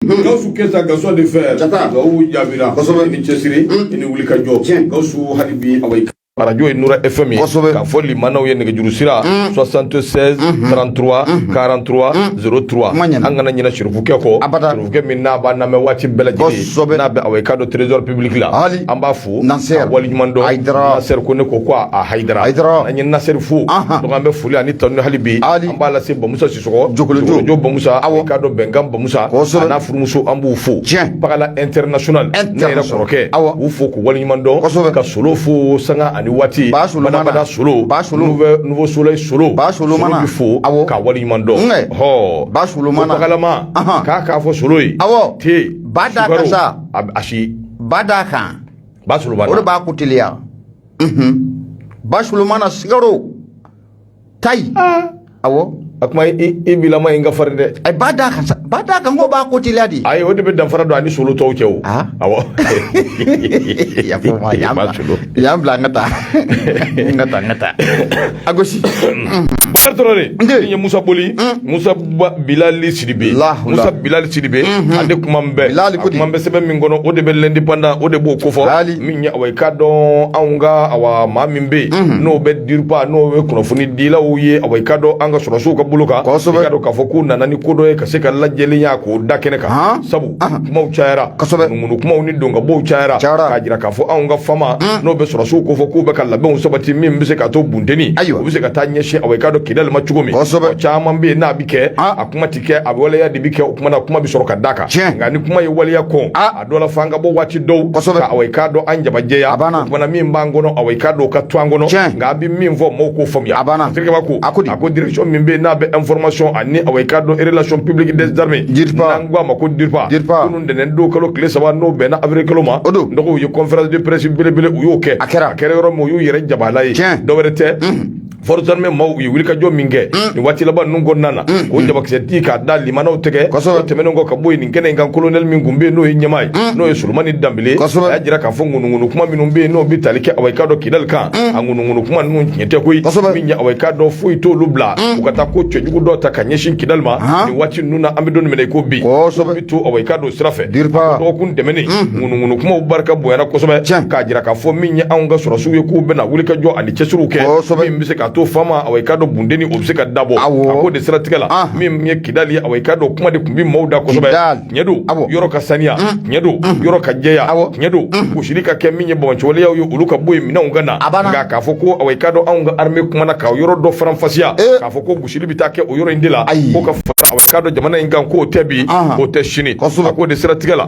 Gawusu Keyita, garçon de fer. Jata. Duwawu jaabira. Kosɛbɛ. I ni cɛsiri, i ni wulikajɔ. Gawusu, hali bi, awa, arajo ye Nura FM ye. K'a fɔ limanaw ye, nɛgɛjuru sira 76 33 43 03. Kuma ɲɛna. An kana ɲinɛ sirifukɛ kɔ. Abada. Sirifukɛ min n'a b'a lamɛn waati bɛɛ lajɛlen, n'a bɛ, awa, i k'a dɔn, Trésor public la. Hali. An b'a fo Nasser. ka waleɲuman dɔn. Hayidara. Nasser ko ne ko a Hayidara. Hayidara. An ye Nasser fo. Donc an bɛ foli ani tanu hali bi, Hali. an b'a lase Bamusa Sisɔkɔ. Jokolojo. Jokolojo Bamusa, i k'a dɔn, Bɛnkan Bamusa a n'a furumuso, an b'u fo. Pakala International, ne yɛrɛ kɔrɔkɛ, u fo k'u waleɲuman dɔn. Ka Solo fo sanga ani waati. Ba Solo mana. Badabada Solo. Ba Solo. Nouveau Soleil Solo. Ba Solo mana. Bi fo k'a waleɲuman dɔn. Hɔ. Ba Solo mana. Ko Pakalama k'a fɔ Solo ye. Te. Ba da sukaro, kan sa. A si. Ba d'a kan. Ba Solo O de b'a ko teliya. Ba Solo mana, sigaro tayi, awɔ. A kuma i bilama in ka farin dɛ. Ay, ba d'a kan sa, ba d'a kan ko b'a ko teliya de. Ayi, o de bɛ danfara don ani Solo tɔw cɛ o. Awɔ. Yafa ma, yan Ba bila. Solo. Yan bila, n ka taa, n ka taa, n ka taa a gosi. Bakari Traoré. Nde. Min ye Musa Boli, Musa Bilali Sidibe. Allahu. Musa Bilali Sidibe, ale kuma bɛ Bilali a ko di? kuma bɛ sɛbɛn min kɔnɔ, o de bɛ L'Indépendant, o de b'o kofɔ. Hali. Min ye, awa, i k'a dɔn, anw ka, awa, maa min bɛ yen n'o bɛ DIRPA, n'o bɛ kunnafoni dilaw ye, awa, i k'a dɔn, an ka sɔrɔsiw ka bolo kan, i k'a dɔn k'a fɔ k'u nana ni ko dɔ ye ka se ka lajɛlenya k'o da kɛnɛ kan, sabu kumaw cayara, ŋunuŋunu kumaw ni donkabow cayara, k'a jira k'a fɔ anw ka fama n'o bɛ sɔrɔsiw kofɔ k'u bɛ ka labɛnw sabati min bɛ se ka to bunteni u bɛ se ka taa ɲɛsin, awa, i k'a dɔn, Kidali ma cogo min. Ɔ, caman bɛ yen n'a bɛ kɛ, a kuma ti kɛ, a waleya de bɛ kɛ. O kuma na, kuma bɛ sɔrɔ ka da kan. Nka ni kuma ye waleya kɔn, a dɔ la f'an ka bɔ waati dɔw ka, awa, i k'a dɔn, an jabajɛya. A banna. O kuma na, min b'an kɔnɔ, awa, i k'a dɔn, o ka to an kɔnɔ. Nka an bɛ min fɔ, maaw k'o faamuya. A banna. Terikɛ ko A ko di? A ko direction min bɛ yen n'a bɛ information ani, awa, i k'a dɔn, relation publique des armées, DIRPA. N'an ko a ma ko DIRPA, DIRPA. Kunun ntɛnɛn don, kalo tile 3, n'o bɛnna avril kalo ma. O don. Donc u ye conférence de presse belebele, u y'o kɛ. A kɛra. A kɛra yɔrɔ min, u y'u yɛrɛ jabala ye. Dɔwɛrɛ tɛ, forces armées maaw, u ye wulikajɔ min kɛ nin waati laban ninnu kɔnɔna na, k'o jabakisɛ di k'a da limanaw tɛgɛ. O tɛmɛnen kɔ ka bɔ yen, nin kɛnɛ in kan, colonel min tun bɛ yen n'o ye ɲɛmaa ye, n'o ye Solomani Danbele, a y'a jira k'a fɔ ŋunuŋunu kuma minnu bɛ yen n'o bɛ tali kɛ, awa, i k'a dɔn, Kidali kan, a ŋunuŋunu kuma ninnu tiɲɛ tɛ koyi. Min ye, awa, i k'a dɔn, foyi t'olu bila u ka taa ko cɛjugu dɔ ta ka ɲɛsin Kidali ma nin waati ninnu na. An bɛ don min na i ko bi, bɛ to, awa, i k'a dɔn, sira fɛ. DIRPA. Dɔgɔkun tɛmɛnen, ŋunuŋunu kumaw barika bonyana kosɛbɛ, k'a jira k'a fɔ min ye anw ka sɔrɔsiw ye, k'u bɛna wulikajɔ ani cɛsiriw kɛ min bɛ se k'a to faama, awa, i k'a dɔn, bunteni o bɛ se ka dabɔ. A ko de siratigɛ la, min ye Kidali ye, awa, i k'a dɔn, kuma de tun bɛ maaw da kosɛbɛ. Kidali. Tiɲɛ don, yɔrɔ ka saniya, tiɲɛ don, yɔrɔ ka jɛya, tiɲɛ don, gosili ka kɛ, min ye banbaanciwaleyaw ye, olu ka bɔ yen, minɛnw ka na. A banna. Nka k'a fɔ ko, awa, i k'a dɔn, anw ka armée kumana ka yɔrɔ dɔ faranfasiya, k'a fɔ ko gosili bɛ taa kɛ o yɔrɔ in de la, Ayi. ko ka fara, awa, i k'a dɔn, jamana in kan, k'o tɛ bi, o tɛ sini. A k'o de siratigɛ la,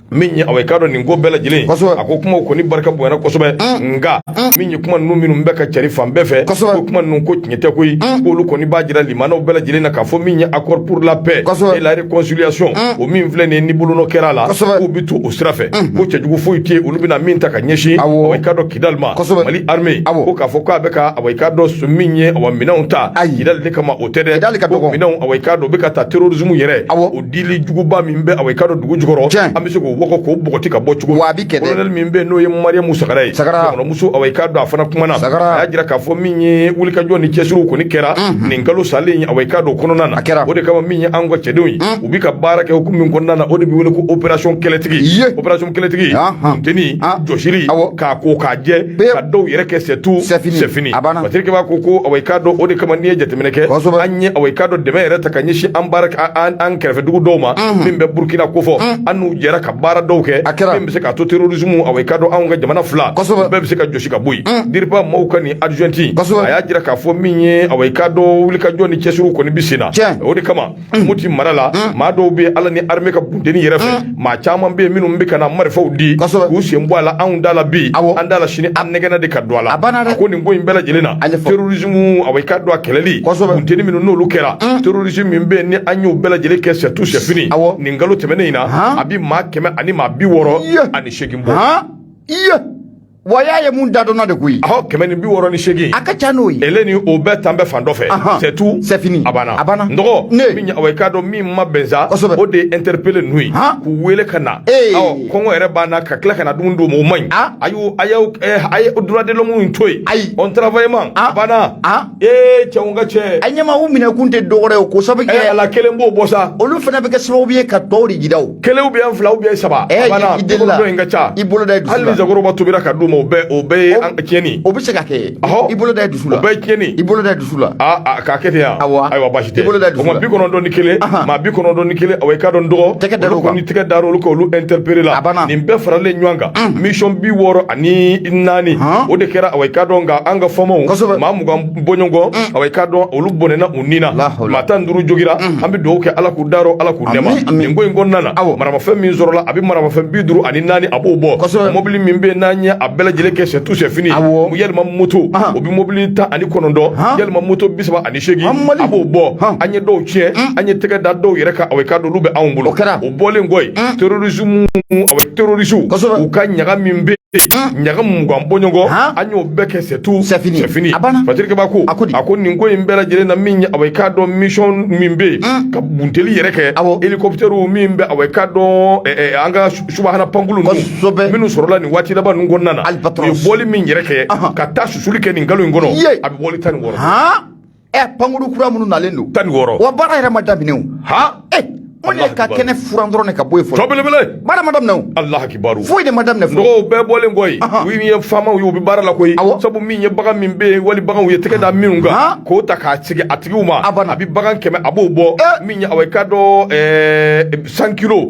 min ye, awa, i k'a dɔn, nin ko bɛɛ lajɛlen, a ko kumaw kɔni barika bonyana kosɛbɛ. Nka min ye kuma ninnu minnu bɛ ka cari fan bɛɛ fɛ, ko kuma ninnu ko tiɲɛ tɛ koyi, k'olu kɔni b'a jira limanaw bɛɛ lajɛlen na k'a fɔ min ye accord pour la paix et la réconciliation, o min filɛ nin ye, ni bolonɔ kɛra a la, k'u bɛ to o sira fɛ, ko cɛjugu foyi tɛ yen olu bɛna min ta ka ɲɛsin, awa, i k'a dɔn, Kidali ma. Mali armée ko k'a fɔ k'a bɛ ka, awa, i k'a dɔn, min ye, awa, minɛnw ta Kidali de kama, o tɛ dɛ. Kidali ka Ko dɔgɔ. minɛnw, awa, i k'a dɔn, u bɛ ka taa terrorisme yɛrɛ, o dili juguba min bɛ, awa, i k'a dɔn, dugu jukɔrɔ, an bɛ se k'o wɔgɔ k'o bɔgɔti ka bɔ cogo min. Wa a bɛ kɛ dɛ. Colonel min bɛ yen n'o ye Mariyamu Sagara ye, Sagara. Kɔnɔmuso, awa, i k'a dɔn, a fana kumana. Sagara. A y'a jira k'a fɔ min ye wulikajɔ ni cɛsiriw kɔni kɛra nin kalo salen ye, awa, i k'a dɔn, kɔnɔna na. A kɛra. O de kama, min ye anw ka cɛdenw ye, u bɛ ka baara kɛ hukumu min kɔnɔna na, o de bɛ wele ko opération kɛlɛtigi. Opération kɛlɛtigi, funteni jɔsili, k'a ko k'a jɛ, ka dɔw yɛrɛ kɛ c'est tout, C'est fini. c'est fini. A banna. Patrick b'a ko awa, i k'a dɔn, o de kama, n'i ye jateminɛ kɛ, an ye, awa, i k'a dɔn, dɛmɛ yɛrɛ ta ka ɲɛsin an baara an kɛrɛfɛ dugu dɔw ma min bɛ Burukina kofɔ, an n'u jɛra ka baara dɔw kɛ A kɛra. min bɛ se k'a to terrorisme, awa, i k'a dɔn, anw ka jamana fila bɛɛ bɛ se ka jɔsi ka bɔ yen. DIRPA maaw ka nin adjoint, a y'a jira k'a fɔ min ye, awa, i k'a dɔn, wulikajɔ ni cɛsiriw kɔni bɛ sen na. O de kama, Moti mara la, maa dɔw bɛ yen, Ala ni armée ka bunteni yɛrɛ fɛ, maa caman bɛ yen minnu bɛ ka na marifaw di k'u sen bɔ a la. Anw da la bi, an da la sini, an nɛgɛnna de ka don a la. A banna dɛ. A ko nin ko in bɛɛ lajɛlen na, A ɲɛfɔ. terrorisme, awa, i k'a dɔn, a kɛlɛli, bunteni minnu n'olu kɛra, terrorisme min bɛ yen ni an y'o bɛɛ lajɛlen kɛ, c'est tout, c'est fini. Nin kalo tɛmɛnen in na, a bɛ maa 160 bɔ. Iye. Wa y'a ye mun dadɔnna de koyi. Ahɔ, 168. A ka ca n'o ye. Ele ni o bɛɛ tan bɛ fan dɔ fɛ. C'est tout. C'est fini. A banna. A banna. N dɔgɔ. Ne. Min awa, i k'a dɔn min ma bɛn sa. O de ye interpellé ninnu ye. K'u wele ka na. Ee. Awɔ, kɔngɔ yɛrɛ banna ka tila ka na dumuni d'u ma, o man ɲi. A y'u a y'aw a ye droit de l'homme in to yen. Ayi. On travaillement. A banna. Ee, cɛw, n ka cɛ. A ɲɛma u minɛ kun tɛ dɔwɛrɛ ye o, k'o sababu kɛ. Ala kelen b'o bɔ sa. Olu fana bɛ kɛ sababu ye ka tɔw de jira o. Kelen ou bien fila ou bien saba. A banna. I delila. Dɔ in ka ca. I bolo da i dusu la. Hali ni zakoroba tobira ka d'u ma, o bɛɛ ye an tiɲɛni. O bɛ se ka kɛ. Ɔhɔ. I bolo da i dusu la. O bɛɛ ye tiɲɛni. I bolo da i dusu la. Aa, k'a kɛ ten yan. Awɔ. Ayiwa, baasi tɛ. I bolo da i dusu O la. ma 91, maa 91, awa, i k'a dɔn dɔgɔ. Tɛgɛ dar'o Olu kan. kɔni tɛgɛ dar'olu kan, olu interpellé la. A banna. Nin bɛɛ faralen ɲɔgɔn kan. Mission 64, o de kɛra, awa, i k'a dɔn nka an ka famaw. Maa 20 bɔɲɔgɔn, awa, i k'a dɔn olu bɔnɛna u ni na. La hawla. Maa 15 jogira. An bɛ dugawu kɛ, Ala k'u darɔ, Ala k'u nɛma. Amin, amin. Nin ko in kɔnɔna na. Maramafɛn min sɔrɔla, a bɛ maramafɛn 54, a b'o bɔ. Mobili min bɛ yen n'an ye a bɛɛ lajɛlen kɛ, c'est tout, c'est fini. Yalima moto, o bɛ mobili 19, yalima moto 38, An Mali. a b'o bɔ. An ye dɔw tiɲɛ, an ye tɛgɛ da dɔw yɛrɛ kan, awa, i k'a dɔn olu bɛ anw bolo. O kɛra. O bɔlen kɔ yen, terrorisme, awa, terroriste u ka ɲaga min bɛ yen, ɲaga 20 bɔɲɔgɔn, an y'o bɛɛ kɛ, c'est tout. C'est fini. C'est fini. A banna. Patrick Bako. A ko di? A ko nin ko in bɛɛ lajɛlen na, min ye, awa, i k'a dɔn mission min bɛ yen ka bunteli yɛrɛ kɛ, hélicoptère min bɛ, awa, i k'a dɔn an ka subahana pankulu ninnu minnu sɔrɔla nin waati laban ninnu kɔnɔna na, Albatros. u ye bɔli min yɛrɛ kɛ ka taa susuli kɛ nin nkalon in kɔnɔ, a bɛ bɔli 16. Ɛ, pankuru kura minnu nalen don. 16. Wa baara yɛrɛ ma daminɛ o. Ɛ, mun ye ka kɛnɛ furan dɔrɔn de ka bɔ yen fɔlɔ. Tɔ belebele. Baara ma daminɛ o. Allah kibaru. Foyi de ma daminɛ fɔlɔ. Dɔgɔw bɛɛ bɔlen kɔ yen, u ye faamaw ye, u bɛ baara la koyi. Sabu min ye bagan min bɛ yen, wali baganw ye tɛgɛ da minnu kan, k'o ta k'a sigi a tigiw ma, A banna. a bɛ bagan 100, a b'o bɔ. Min ye, awa, i k'a dɔn 100 kilo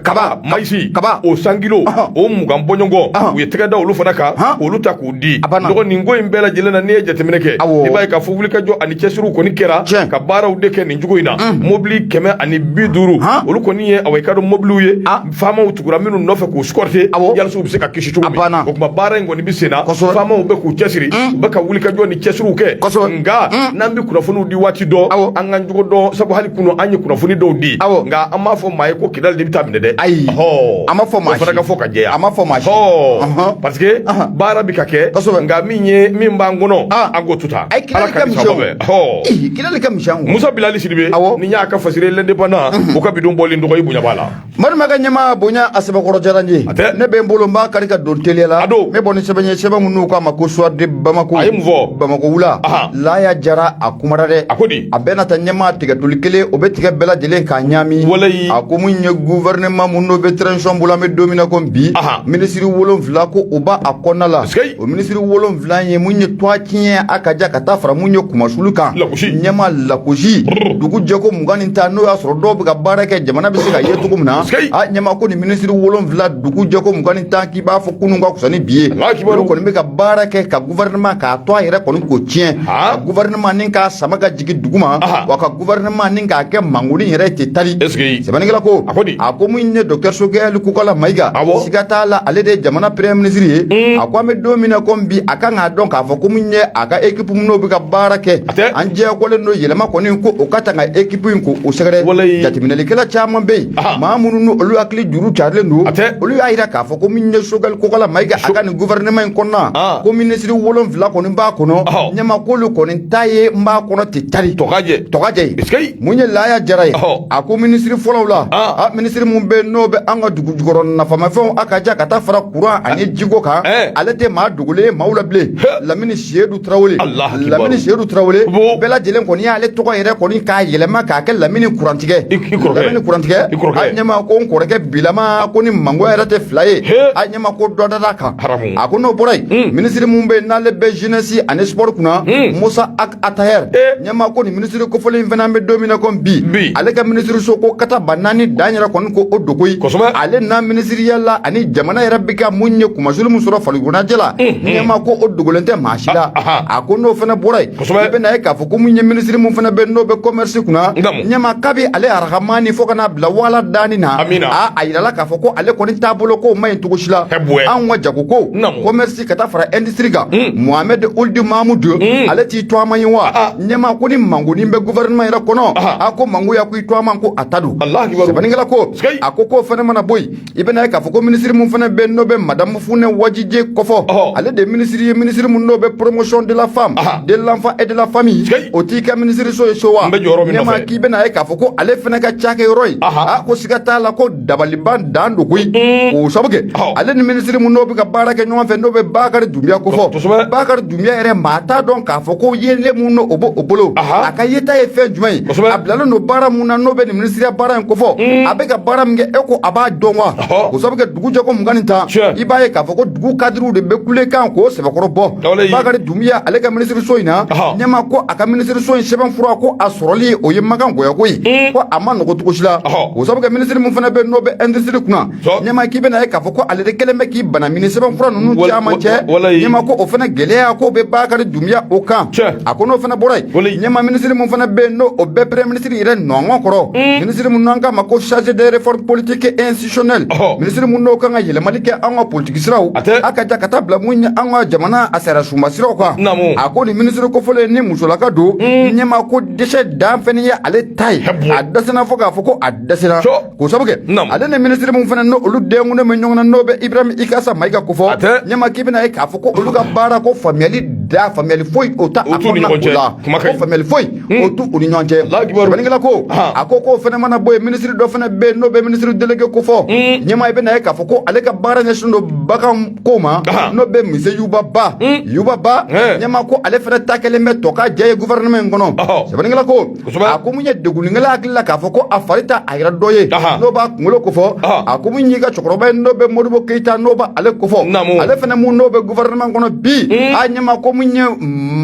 kaba maïs, Kaba. o 100 kilo, o 20 bɔɲɔgɔn, u ye tɛgɛ da olu fana kan, k'olu ta k'u di. A banna. Dɔgɔ, nin ko in bɛɛ lajɛlen na, n'i ye jateminɛ kɛ, i b'a ye k'a fɔ wulikajɔ ani cɛsiriw kɔni kɛra ka baaraw de kɛ nin cogo in na. Mobili 150, olu kɔni ye, awa, i k'a dɔn mobiliw ye, faamaw tugura minnu nɔfɛ k'u escorter yalasa u bɛ se ka kisi cogo A min. banna. O tuma baara in kɔni bɛ sen na, faamaw bɛ k'u cɛsiri, u bɛ ka wulikajɔ ni cɛsiriw kɛ. Nka n'an bɛ kunnafoniw di waati dɔ, an k'an jogo dɔn, sabu hali kunu an ye kunnafoni dɔw di, nka an m'a fɔ maa ye ko Kidali de bɛ taa minɛ dɛ. Ayi. Ɔhɔ. A ma fɔ maa O fana si. ka fɔ ka jɛya. A ma fɔ maa si. Ɔhɔ. Parce que baara bɛ ka kɛ, nka min ye min b'an kɔnɔ, an k'o to tan. Ayi, Ala Kidali ka ka ni misɛn sababu o. bɛn. Ɔhɔ. Ih, Kidali ka misɛn o. Musa Bilali Sidibe, ni y'a ka fasiri l'Indépendant, o ka bidon bɔlen dɔgɔ, i bonya b'a la. Balimakɛ ɲɛma, bonya a sɛbɛkɔrɔ diyara n ye. A tɛ. Ne bɛ n bolo, n b'a kari ka don teliya la. A don. N bɛ bɔ ni sɛbɛn ye, sɛbɛn min n'u k'a ma ko Soir de Bamako. A ye mun fɔ? Bamako wula. Laya Jara, a kumara dɛ. A ko di? A bɛɛ na ta ɲɛma tigɛtoli kelen, o bɛ tigɛ bɛɛ lajɛlen k'a ɲaami. Walayi. A ko mun ye gouvernement mun n'o bɛ transition bolo, an bɛ don min na ko bi, minisiri 7 ko o b'a a kɔnɔna la. Sikei. O minisiri 7 ye mun ye tɔgɔ tiɲɛ a ka ja ka taa fara mun ye kumasulu kan. Lagosi. Ɲɛma lagosi. Dugu jɛ ko 20 ni tan, n'o y'a sɔrɔ dɔw bɛ ka baara kɛ, jamana bɛ se ka ye cogo min na. Sikei. A ɲɛma ko nin minisiri 7, dugu jɛ ko 20 ni tan, k'i b'a fɔ kunun ka fisa ni bi ye. Ala kibaru. Olu kɔni bɛ ka baara kɛ ka gouvernement k'a to a yɛrɛ kɔni k'o tiɲɛ. Ka gouvernement ni k'a sama ka jigin duguma. Wa ka gouvernement ni k'a kɛ mangoni yɛrɛ tɛ tali. Est-ce que Sɛbɛnnikɛla ko. A ko di? A ko mun ye docteur Choguel Kokalla Maïga. Siga t'a la, ale de ye jamana premier ministre ye. A ko an bɛ don min na komi bi, a kan k'a dɔn k'a fɔ ko mun ye a ka équipe n'o bɛ ka baara kɛ. A tɛ. An jɛkɔlen don yɛlɛma kɔni ko o ka ta ka équipe in ko o sɛgɛrɛ. Walayi. Jateminɛlikɛla caman bɛ yen. Maa minnu n'olu hakili juru carilen don. A tɛ. Olu y'a jira k'a fɔ ko min ye Choguel Kokalla Maïga, a ka nin gouvernement in kɔnɔna. Ko ministre 7 kɔni b'a kɔnɔ. Ɲɛma k'olu kɔni ta ye n b'a kɔnɔ ten tari. Tɔ ka jɛ. Tɔgɔ jɛ ye. Est-ce que Mun ye Laya Jara ye? A ko minisiri fɔlɔw la, a minisiri mun bɛ yen n'o bɛ an ka dugu jukɔrɔ nafamafɛnw a ka ja ka taa fara courant ani jiko kan, ale tɛ maa dogolen ye maaw la bilen. Lamini Seyidu Tarawele. Allah kibaru. Lamini Seyidu Tarawele, Bo. bɛɛ lajɛlen kɔni y'ale tɔgɔ yɛrɛ kɔni k'a yɛlɛma k'a kɛ Lamini kurantigɛ. I kɔrɔkɛ. Lamini kurantigɛ. I kɔrɔkɛ. A ɲɛma ko n kɔrɔkɛ bilama ko ni mangoya yɛrɛ tɛ fila ye. A ɲɛma ko dɔ dara a kan. Haramu. A ko n'o bɔra yen, minisiri mun bɛ yen n'ale bɛ jeunesse ani sport kunna, Musa Ag Attaher, ɲɛma ko nin minisiri kofɔlen in fana, an bɛ don min na komi bi, Bi. ale ka minisiri so ko kata ba naani dan yɛrɛ kɔni ko o dogo ye. Ale na minisiriya la ani jamana yɛrɛ bɛ ka mun ye kumasuli min sɔrɔ farikoloɲɛnajɛ la, ɲɛma ko o dogolen tɛ maa si la. A ko n'o fana bɔra yen, i bɛ na ye k'a fɔ ko mun ye minisiri mun fana bɛ yen n'o bɛ commerce kunna, Naamu. ɲɛma k'a bɛ kabi ale arahamani fo ka n'a bila wala danni na Amina. A yirala k'a fɔ ko ale kɔni taabolo ko ma ɲi cogo si la. Hɛbwɛ. Anw ka jago ko, Naamu. commerce ka taa fara industrie kan, Mohamed Ould Mahamudu, ale t'i to a ma ye wa? Ah. Ɲɛma ko ni mangonin bɛ gouvernement yɛrɛ kɔnɔ, a ko mangoya ko i to a ma ko a ta don. Allahu akibaru. Sɛbɛnnikɛla ko, Sikayi. a ko k'o fana mana bɔ yen, i bɛna ye k'a fɔ ko minisiri mun fana bɛ yen n'o bɛ madame Funɛ Wajije kofɔ, ale de ye minisiri ye, minisiri mun n'o bɛ promotion de la femme, de l'enfant et de la famille. Sikayi. O t'i ka minisiriso ye so wa? N bɛ jɔyɔrɔ min Ɲɛma nɔfɛ. k'i bɛna ye k'a fɔ ko ale fana ka cakɛyɔrɔ ye, a ko siga t'a la ko dabaliban dan don koyi, k'o sabu kɛ ale ni minisiri mun n'o bɛ ka baara kɛ ɲɔgɔn fɛ, n'o bɛ Bakari Dunbiya kofɔ. Bakari Dunbiya yɛrɛ, maa t'a dɔn k'a fɔ ko yelen mun n'o b'o bolo, a ka yeta ye fɛn jumɛn ye, a bilalen don baara mun na, n'o bɛ nin minisiriya baara in kofɔ, a bɛ ka baara min kɛ, e ko a b'a dɔn wa? K'o sabu kɛ dugu jɛ ko 21, i b'a ye k'a fɔ ko dugu kadiriw de bɛ kulekan k'o sɛbɛkɔrɔ bɔ Bakari Dunbiya ale ka minisiriso in na. Ɲɛma ko a ka minisiriso in sɛbɛn fura ko a sɔrɔli o ye makan goyako ye, ko a ma nɔgɔ cogo si la. O sabu kɛ minisiri min fana bɛ n'o bɛ industrie kunna, ɲɛma k'i bɛna ye k'a fɔ ko ale de kɛlen bɛ k'i bana mini sɛbɛn fura ninnu caman cɛ. Ɲɛma ko o fana gɛlɛya k'o bɛ Bakari Dunbiya o kan. A ko n'o fana bɔra yen, ɲɛma minisiri min fana bɛ yen n'o o bɛ premier ministre yɛrɛ nɔngɔn kɔrɔ, minisiri min n'an k'a ma ko chargé des réformes politiques et institutionnelles, minisiri min n'o kan ka yɛlɛmali kɛ an ka politiki siraw, a ka ja ka taa bila mun ye an ka jamana a sariya sunba siraw kan, a ko nin minisiri kofɔlen ni musolaka don, ɲɛma ko dɛsɛ dan fɛnɛ ye ale ta ye, a dɛsɛna fo k'a fɔ ko a dɛsɛra, k'o sabu kɛ ale ni minisiri min fana n'olu denkunnen bɛ ɲɔgɔn na, n'o bɛ Ibrahim Ikasa Mayiga kofɔ, ɲɛma k'i bɛna ye k'a fɔ ko olu ka baara ko faamuyali da faamuyali foyi o ta a kɔnɔna o la, ko faamuyali foyi o t'u u ni ɲɔgɔn cɛ. Sɛbɛnnikɛla ko, a ko k'o fana mana bɔ yen, minisiri dɔ fana bɛ yen n'o bɛ minisiri délégué kofɔ, ɲɛma i bɛna ye k'a fɔ ko ale ka baara ɲɛsinnen don bagan ko ma, n'o bɛ monsieur Yuba Ba. Yuba Ba, ɲɛma ko ale fana ta kɛlen bɛ tɔ ka jɛ ye gouvernement in kɔnɔ. Sɛbɛnnikɛla ko, a ko mun ye degunikɛla hakili la k'a fɔ ko a fari ta a yɛrɛ dɔ ye, n'o b'a kunkolo kofɔ, a ko mun y'i ka cɛkɔrɔba ye, n'o bɛ Modibo Keyita, n'o b'ale kofɔ, ale fana mun n'o bɛ gouvernement kɔnɔ bi, a ɲɛma ko mun ye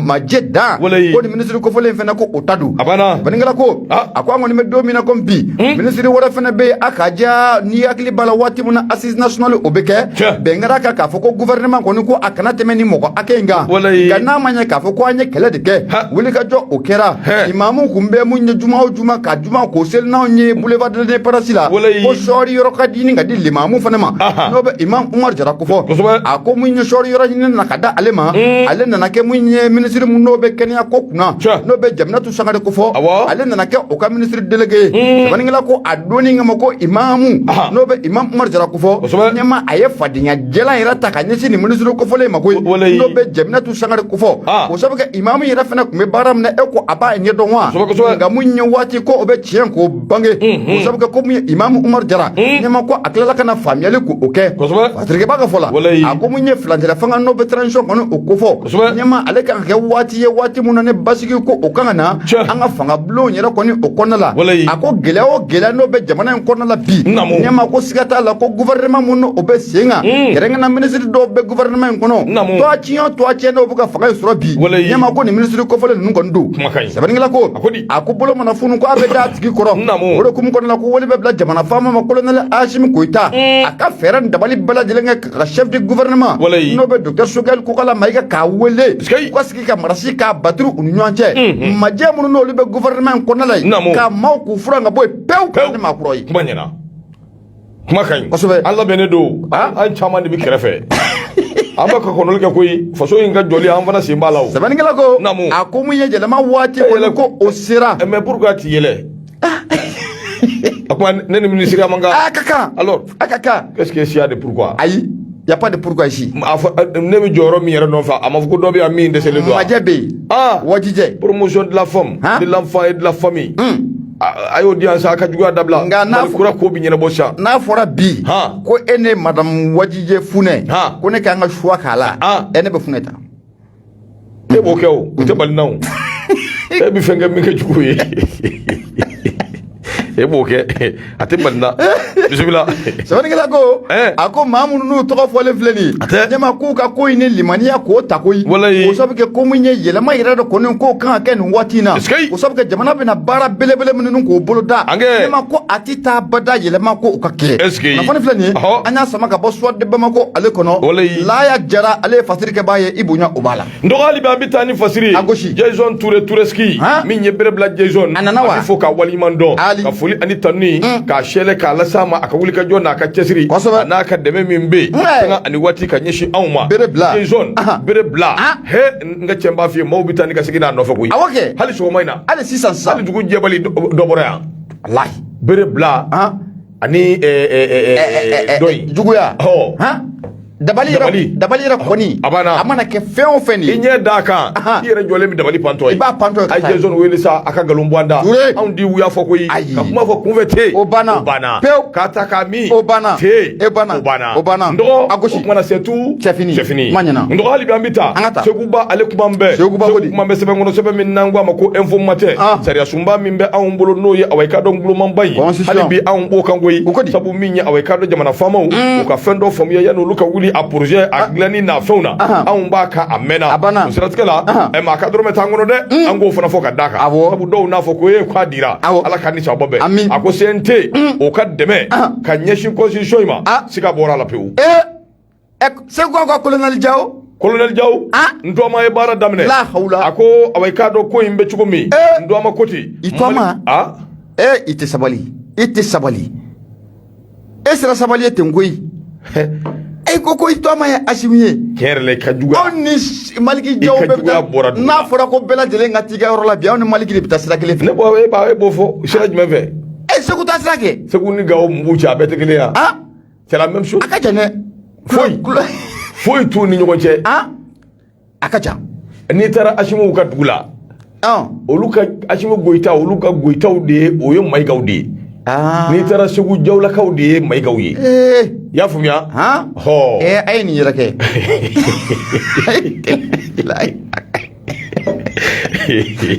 majɛ dan ko ni minisiri kofɔlen in fana ko o ta don. Sɛbɛnnikɛla ko, a ko an kɔni bɛ don min na komi bi, minisiri wɛrɛ fana bɛ yen, a ka diya n'i hakili b'a la waati min na assise nationale o bɛ kɛ, bɛn kɛra kan k'a fɔ ko gouvernement kɔni ko a kana tɛmɛ ni mɔgɔ hakɛ in kan, nka n'a ma ɲɛ k'a fɔ ko an ye kɛlɛ de kɛ, wulikajɔ o kɛra, imamu kun bɛ mun ye juma o juma ka juma k'o seli n'anw ye boulevard de l'indépendance la, ko sɔɔri yɔrɔ ka di ɲini ka di limamu fana ma, n'o bɛ imam Umar Jara kofɔ. A ko mun ye sɔɔri yɔrɔ ɲini na ka da ale ma, ale nana kɛ mun ye minisiri mun n'o bɛ kɛnɛya ko kunna, n'o bɛ Jaminatu Sangare kofɔ, ale nana kɛ o ka minisiri délégué ye. Sɛbɛnnikɛla ko a donni kama ko imamu n'o bɛ imam Umar Jara kofɔ, ɲɛma a ye fadenya jalan yɛrɛ ta ka ɲɛsin nin minisiri kofɔlen ma koyi, n'o bɛ Jaminatu Sangare kofɔ, o sabu kɛ imamu yɛrɛ fana tun bɛ baara min na, e ko a b'a ɲɛdɔn wa? Nka mun ye waati ko o bɛ tiɲɛ k'o bange, o sabu kɛ ko mun ye imamu Umar Jara, ɲɛma ko a tilala ka na faamuyali k'o kɛ. Fasirikɛba ka fɔ la, a ko mun ye furancɛla fanga n'o bɛ transition kɔni o kofɔ, ɲɛma ale kan ka kɛ waati ye waati mun na ni basigi ko o kan ka na an ka fanga bulon yɛrɛ kɔni o kɔnɔna la. A ko gɛlɛya o gɛlɛya n'o bɛ jamana in kɔnɔna la bi, ɲɛma ko siga t'a la ko gouvernement mun n'o bɛ sen kan, kɛrɛnkɛrɛnna minisiri dɔw bɛ gouvernement in kɔnɔ, tɔgɔ tiɲɛ o tɔgɔ tiɲɛ n'o bɛ ka fanga in sɔrɔ bi, ɲɛma ko nin minisiri kofɔlen ninnu kɔni don. Sɛbɛnnikɛla ko, a ko bolo mana funu ko a bɛ da a tigi kɔrɔ. O de hukumu kɔnɔna la, ko wele bɛ bila jamana faama ma, colonel Asimi Goyita, a ka fɛɛrɛ ni dabali bɛɛ lajɛlen kɛ ka chef de gouvernement n'o bɛ docteur Choguel Kokala Mayiga k'a wele, u ka sigi ka marasi k'a batiri u ni ɲɔgɔn cɛ, majɛ minnu n'olu bɛ gouvernement in kɔnɔna la yen, ka maaw k'u furan ka bɔ yen pewu ka na ni maa kura ye. Kuma ɲɛna, kuma ka ɲi kosɛbɛ. An labɛnnen don, an caman de bɛ kɛrɛfɛ, an bɛ ka kɔnɔli kɛ koyi, faso in ka jɔli an fana sen b'a la o. Sɛbɛnnikɛla ko, a ko mun ye yɛlɛma waati kɔni ko o sera. Mais pourquoi ti yɛlɛ? A kuma ne ni minisiriya man kan. A ka kan. Alors, a ka kan. Qu'est-ce que s'il y a de pourquoi? Ayi, y a pas de pourquoi ici. A fɔ ne bɛ jɔyɔrɔ min yɛrɛ nɔfɛ, a ma fɔ ko dɔ bɛ yan min dɛsɛlen don wa? Majɛ bɛ yen. Wajijɛ. Promotion de la femme, de l'enfant et de la famille. A y'o di yan sa, a ka juguya dabila. Nka n'a Mali kura ko bɛ ɲɛnabɔ sisan. N'a fɔra bi ko e ne madame Wajijɛ Funɛ, ko ne k'an ka choix k'a la, e ne bɛ Funɛ ta. E b'o kɛ o, o tɛ bali na o. E bɛ fɛn kɛ min kɛ jugu ye. E b'o kɛ, a tɛ bali na. Bisimila. Sɛbɛnnikɛla ko, a ko maa minnu n'u tɔgɔ fɔlen filɛ nin ye, ɲɛma, k'u ka ko in ni limaniya k'o ta koyi. Walayi. K'o sabu kɛ ko min ye yɛlɛma yɛrɛ de kɔni k'o kan ka kɛ nin waati in na. K'o sabu kɛ jamana bɛna baara belebele minnu k'o boloda. Ɲɛma, ko a tɛ taa bada yɛlɛma ko o ka kɛ. Kunnafoni filɛ nin ye, an y'a sama ka bɔ Soir de Bamako ale kɔnɔ. Laya Jara, ale ye fasirikɛbaa ye, i bonya o b'a la. N dɔgɔ, hali bi an bɛ taa ni fasiri ye. A gosi. Jason Touré Toureski, min ye bere bila Jason. A nana wa? A bɛ fo k'a waleɲuman dɔn. Ali. Ka foli ani tanuni k'a sɛlɛ k'a lase a ma, a ka wulikajɔ n'a ka cɛsiri. A n'a ka dɛmɛ min bɛ yen. Sanga ani waati ka ɲɛsin anw ma. Bere bila. Jason. Bere bila. He, n ka cɛ, n b'a f'i ye, maaw bɛ taa ni ka segin n'a nɔfɛ koyi. Awɔ kɛ. Hali sɔgɔma in na. Hali sisan sisan. Hali dugu jɛbali, dɔ bɔra yan. Walahi. Bere bila. Ani dɔ in. Juguya. Ɔ. Dabali yɛrɛ. Dabali. Dabali yɛrɛ kɔni. A banna. A mana kɛ fɛn o fɛn I ye. ɲɛ d'a kan, i yɛrɛ jɔlen bɛ dabali pantɔ ye. I b'a pantɔ ye ka A ye taa ye. Jason wele sa, a ka nkalon bɔ an da. Ture. Anw di wuya fɔ koyi. Ayi. Ka kuma fɔ kunfɛ ten. O banna. O banna. Pewu. K'a ta k'a min. O banna. Ten. E banna. O banna. O banna. N dɔgɔ. A gosi. O kumana, c'est tout. Cɛfini. Cɛfini. Ma ɲɛna. N dɔgɔ, hali bi an bɛ taa. An ka taa. Seguba, ale kuma bɛɛ. Seguba ko di? Kuma bɛ sɛbɛn kɔnɔ, sɛbɛn min n'an ko a ma ko Info Matin. Sariya sunba min bɛ anw bolo, n'o ye awa i ka dɔn gulomanba in. Constitution. Hali bi anw b'o kan koyi. O ko di? Sabu min ye awa i ka dɔn jamana faamaw, u ka fɛn dɔ faamuya yanni olu ka wuli a projet a dilanni n'a fɛnw na. Anw b'a kan a mɛnna. A banna. O siratigɛ la, ɛ maa ka dɔrɔmɛ t'an kɔnɔ dɛ. An k'o fana fɔ ka d'a kan. Sabu dɔw n'a fɔ ko ee k'a dira. Ala k'an ni sababa bɛn. Amin. A ko CNT, o ka dɛmɛ ka ɲɛsin constitution in ma. Siga bɔra a la pewu. Ee, Segu ka colonel Jaw. Colonel Jaw. N tɔgɔma ye baara daminɛ. La hawla. A ko awa i k'a dɔn ko in bɛ cogo min. N tɔgɔma ko ten. I tɔgɔma? Ee, i tɛ sabali, i tɛ sabali, e sera sabali ye ten koyi. E ko i tɔgɔma ye Asimi ye. Tiɲɛ yɛrɛ la, i ka juguya. Aw ni Maliki Jaw I ka bɛɛ bɛ juguya taa bɔra dugu la. N'a fɔra ko bɛɛ lajɛlen ka t'i ka yɔrɔ la bi, aw ni Maliki de bɛ taa sira kelen fɛ. Ne bɔ e b'a e b'o fɔ sira jumɛn fɛ? E, Segu taa sira kɛ. Segu ni Gawo, mun b'u cɛ? A bɛɛ tɛ kelen ye wa? C'est la même chose. A ka jan dɛ. Foyi. Foyi t'u ni ɲɔgɔn cɛ. A ka jan. N'i taara Asimiw ka dugu la, olu ka Asimi Goyita, olu ka Goyitaw de ye, o ye Mayigaw de ye. N'i taara Segu, Jawulakaw de ye Mayigaw ye. I y'a faamuya? Hɔ. Ee, a ye nin yɛrɛ kɛ.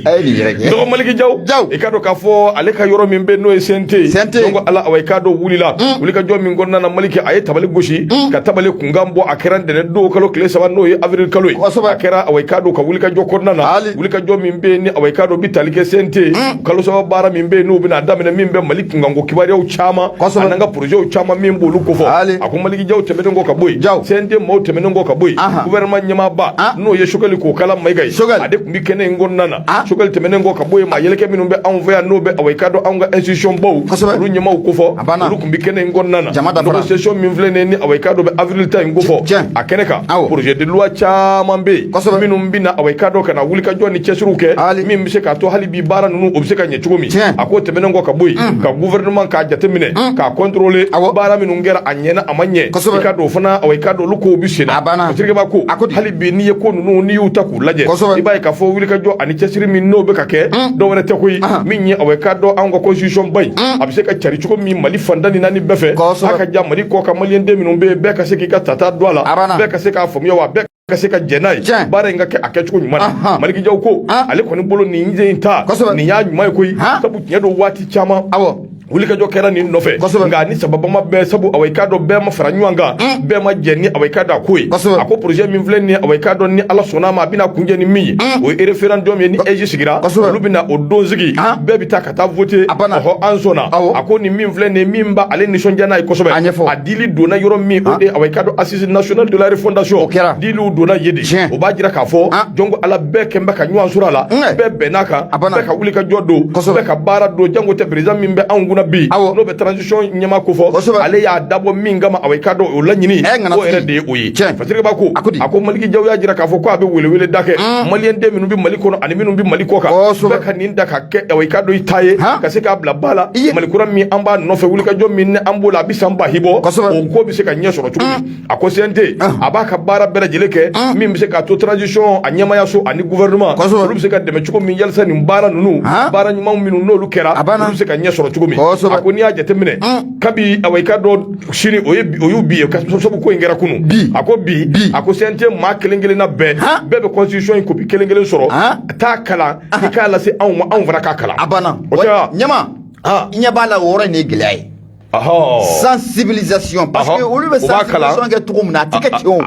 A ye nin yɛrɛ kɛ. Dɔgɔ Maliki Jaw. Jaw. I ka dɔn k'a fɔ ale ka yɔrɔ min bɛ, n'o ye CNT ye. CNT. Donc ala awa i k'a dɔn wulila. Wulikajɔ min kɔnɔna na, Maliki a ye tabali gosi ka tabali kunkan bɔ. A kɛra ntɛnɛn don kalo tile 3, n'o ye avril kalo ye. A kɛra awa i k'a dɔn ka wulikajɔ kɔnɔna na. Wulikajɔ min bɛ yen ni awa i k'a dɔn bi tali kɛ CNT kalo 3 baara min bɛ yen, n'u bɛna daminɛ, min bɛ Mali kunkanko kibaruyaw caman a n'an ka projets caman min b'olu kofɔ. A ko Maliki Jaw tɛmɛnen kɔ ka bɔ yen, CNT maaw tɛmɛnen kɔ ka bɔ yen, gouvernement ɲɛmaaba, n'o ye Sogɛli Kokala Mayiga ye, ale tun bɛ kɛnɛ in kɔnɔna na. Sogɛli tɛmɛnen kɔ ka bɔ yen, maa yɛlɛkɛ minnu bɛ anw fɛ yan, n'o bɛ awa i k'a dɔn anw ka institution baw, olu ɲɛmaaw kofɔ, olu tun bɛ kɛnɛ in kɔnɔna na. Négociation min filɛ nin ye, ni awa i k'a dɔn bɛ avril ta in kofɔ, a kɛnɛ kan, projet de loi caman bɛ yen minnu bɛ na awa i k'a dɔn ka na wulikajɔ ni cɛsiriw kɛ, min bɛ se k'a to hali bi baara ninnu o bɛ se ka ɲɛ cogo min. A ko tɛmɛnen kɔ ka bɔ yen, ka gouvernement k'a jateminɛ, k'a contrôler, baara minnu kɛra, a ɲɛna, a ma ɲɛ, i ka dɔn o fana awa i ka dɔn olu kow bɛ sen na. Sirikeba ko hali bi n'i ye ko ninnu, n'i y'u ta k'u lajɛ, i b'a ye k'a fɔ wulikajɔ ani cɛsiri min n'o bɛ ka kɛ, dɔwɛrɛ tɛ koyi, min ye awa i k'a dɔn anw ka constitution ba in, a bɛ se ka cari cogo min Mali fan tan ni naani bɛɛ fɛ, a ka ja Mali kɔ ka maliyɛnden minnu bɛ yen, bɛɛ ka se k'i ka tata don a la, bɛɛ ka se k'a faamuya, wa bɛɛ ka se ka jɛn n'a ye, baara in ka kɛ a kɛcogo ɲuman na. Maliki Jaw ko ale kɔni bolo, nin in ta nin y'a ɲuman ye koyi, sabu tiɲɛ don, waati caman wulikajɔ kɛra nin nɔfɛ, nka ni sababa ma bɛn, sabu awa i k'a dɔn bɛɛ ma fara ɲɔgɔn kan, bɛɛ ma jɛ ni awa i k'a dɔn a ko ye. A ko projet min filɛ nin ye, awa i k'a dɔn ni Ala sɔnna a ma, a bɛna kuncɛ ni min ye, o ye référendum ye. Ni AIGE sigira, olu bɛna o don sigi, bɛɛ bɛ taa ka taa voter, ɔhɔ, an sɔnna. A ko nin min filɛ nin ye, min b'ale nisɔndiya n'a ye kosɛbɛ, a dili donna yɔrɔ min, o de ye awa i k'a dɔn assise nationale de la refondation, diliw donna yen de. O b'a jira k'a fɔ jɔn ko Ala, bɛɛ kɛn bɛ ka ɲɔgɔn sɔrɔ a la, bɛɛ bɛnn'a kan, bɛɛ ka wuli ka jɔ don, bɛɛ ka baara don. Jango tɛ président min bɛ anw kunna bi, n'o bɛ transition ɲɛmaa kofɔ, ale y'a dabɔ min kama, awa i k'a dɔn o laɲini o yɛrɛ de ye o ye. Fasirikeba ko, a ko Maliki Jaw y'a jira k'a fɔ ko a bɛ welewele da kɛ maliyɛn den minnu bɛ Mali kɔnɔ ani minnu bɛ Mali kɔ kan, bɛɛ ka nin da ka kɛ awa i k'a dɔn i ta ye, ka se k'a bila ba la. Mali kura min an b'a nɔfɛ, wulikajɔ min ni an b'o la, a bɛ san bahi bɔ, o ko bɛ se ka ɲɛ sɔrɔ cogo min. A ko CNT a b'a ka baara bɛɛ lajɛlen kɛ min bɛ se k'a to transition a ɲɛmaayaso ani gouvernement, olu bɛ se ka dɛmɛ cogo min, yalisa nin baara ninnu, baara ɲuman minnu n'olu kɛra, olu bɛ se ka ɲɛ sɔrɔ cogo min. A ko n'i y'a jateminɛ kabi awa i k'a dɔn sini, o ye o y'u bi ye, sabu ko in kɛra kunun. A ko bi, a ko CNT maa kelen kelenna bɛɛ bɛɛ bɛ constitution in copie kelen kelen sɔrɔ, taa kalan, i k'a lase anw ma, anw fana k'a kalan. A banna. O tɛ wa? Ɲɛma. I ɲɛ b'a la, o yɔrɔ in de ye gɛlɛya ye. Sensibilisation, parce que olu bɛ sensibilisation kɛ cogo min na, a tɛ kɛ ten o.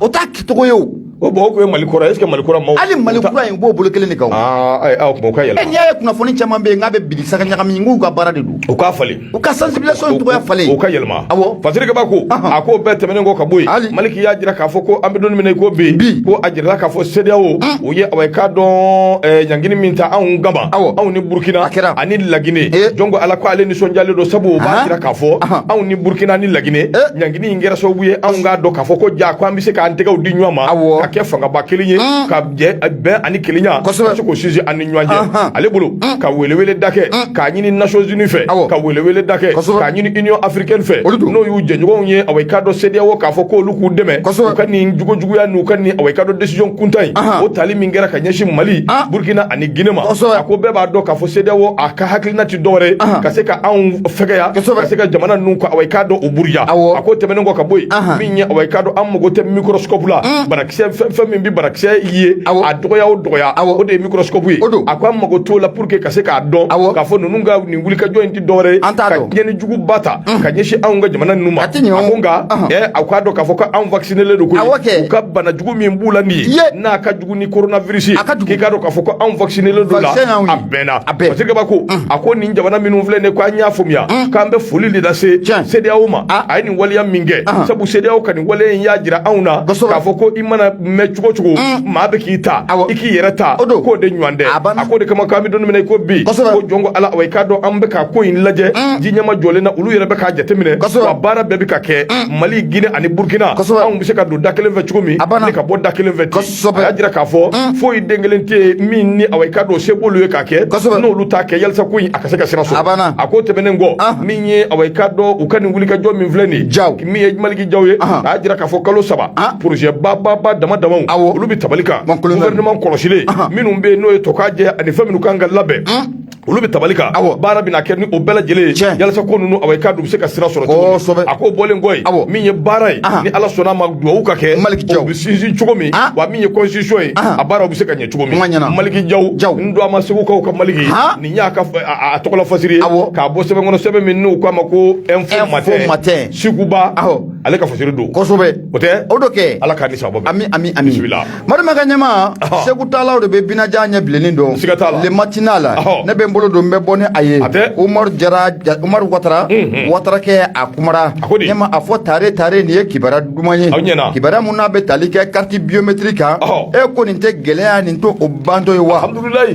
O t'a kɛcogo ye o. O bon, o kun ye Mali kura, est ce que Mali kura maaw Hali Mali kura in, u b'o bolo kelen de kan o. Aa, ayi, aw kuma o ka yɛlɛma. E, n'i y'a ye kunnafoni caman bɛ yen k'a bɛ bilisa ka ɲagami, n k'u ka baara de don. U k'a falen. U ka sensibilisation cogoya falen. O ka yɛlɛma. Awɔ. Fasiri Kaba ko a ko bɛɛ tɛmɛnen kɔ ka bɔ yen, Maliki y'a jira k'a fɔ ko an bɛ don min na i ko bi, ko a jirala k'a fɔ CEDEAO, u ye, awa, i k'a dɔn ɲangini min ta anw kama, anw ni Burukina ani Laginɛ, jɔn ko Ala ko ale nisɔndiyalen don, sabu o b'a jira k'a fɔ anw ni Burukina ni Laginɛ, ɲangini in kɛra sababu ye anw k'a dɔn k'a fɔ ko ja ko an bɛ se k'an tɛgɛw di ɲɔgɔn ma ka kɛ fangaba kelen ye, ka jɛ bɛn ani kelenya ka se k'o sinsin an ni ɲɔgɔn cɛ. Ale bolo, ka welewele da kɛ k'a ɲini Nations Unies fɛ, ka welewele da kɛ k'a ɲini Union africaine fɛ, n'o y'u jɛɲɔgɔnw ye, awa, i k'a dɔn CEDEAO, k'a fɔ k'olu k'u dɛmɛ u ka nin jugujuguya n'u ka nin, awa, i k'a dɔn décision kuntan in, o tali min kɛra ka ɲɛsin Mali, Burkina ani Guinée ma. A ko bɛɛ b'a dɔn k'a fɔ CEDEAO a ka hakilina ti dɔwɛrɛ ye ka se ka anw fɛgɛya, ka se ka jamana ninnu ka, awa, i k'a dɔn o buruja. A ko tɛmɛnen kɔ ka bɔ yen, min ye, awa, i k'a dɔn an mago tɛ microscope la, banakisɛ fɛn fɛn min bɛ banakisɛ ye, a dɔgɔya o dɔgɔya, o de ye microscope ye. A ko an mago t'o la pour que ka se k'a dɔn k'a fɔ ninnu ka nin wulikajɔ in tɛ dɔwɛrɛ ye ka tiɲɛni juguba ta ka ɲɛsin anw ka jamana ninnu ma. A ko nka a k'a dɔn k'a fɔ ko anw vaccinélen don koyi, u ka bana jugu min b'u la nin ye, n'a ka jugu ni coronavirus ye, k'i k'a dɔn k'a fɔ ko anw vaccinélen don la, a bɛnna. Parce que ko a ko nin jamana minnu filɛ nin ye, ko an y'a faamuya k'an bɛ foli de lase CEDEAO ma, a ye nin waleya min kɛ, sabu CEDEAO ka nin waleya in y'a jira anw na k'a fɔ ko i mana mɛn cogo cogo, maa bɛ k'i ta, i k'i yɛrɛ ta, k'o de ɲɔgɔn tɛ. A ko de kama k'an bɛ don min na i ko bi, ko jɔn ko Ala, wa, i k'a dɔn an bɛ ka ko in lajɛ ji ɲɛma jɔlen na, olu yɛrɛ bɛ k'a jateminɛ, wa baara bɛɛ bɛ ka kɛ Mali, Guinée ani Burkina, anw bɛ se ka don da kelen fɛ cogo min ni ka bɔ da kelen fɛ ten. A y'a jira k'a fɔ foyi den kelen tɛ yen min ni, awa, i k'a dɔn se b'olu ye k'a kɛ, n'olu t'a kɛ yalisa ko in a ka se ka sira sɔrɔ. A ko tɛmɛnen kɔ, min ye, awa, i k'a dɔn u ka nin wulikajɔ min filɛ nin ye, min ye Maliki Jaw ye, a y'a jira k'a fɔ kalo 3 projet ba ba ba dama damaw, olu bɛ tabali kan, gouvernement kɔlɔsilen minnu bɛ yen n'o ye tɔ k'a jɛ ani fɛn minnu kan ka labɛn, olu bɛ tabali kan, baara bɛna kɛ ni o bɛɛ lajɛlen ye yalasa ko ninnu, awa, i k'a dɔn u bɛ se ka sira sɔrɔ cogo min. A ko bɔlen kɔ yen, min ye baara ye, ni Ala sɔnna a ma, duwawu ka kɛ, o bɛ sinsin cogo min, wa min ye constitution ye, a baaraw bɛ se ka ɲɛ cogo min. Maliki Jaw, n do a ma Segukaw ka Maliki, nin y'a ka a tɔgɔla fasiri ye k'a bɔ sɛbɛn kɔnɔ, sɛbɛn min n'u k'a ma ko Info Matin, Seguba ale ka fasiri don. Kosɛbɛ. O tɛ? O do kɛ. Ala k'a ni sababa. Ami, ami, ami. Bisimila. Madama ka ɲɛma, Segu taalaw de bɛ binaja ɲɛ bilennen don. Siga t'a la. Le matinal la, ne bɛ n bolo don, n bɛ bɔ ni a ye. Umaru Jara, Umaru Watara, Watara kɛ, a kumara ɲɛma, a fɔ tare tare, nin ye kibaruya duman ye, kibaruya mun n'a bɛ tali kɛ carte biométrique kan. E ko nin tɛ gɛlɛya nin to o bantɔ ye wa?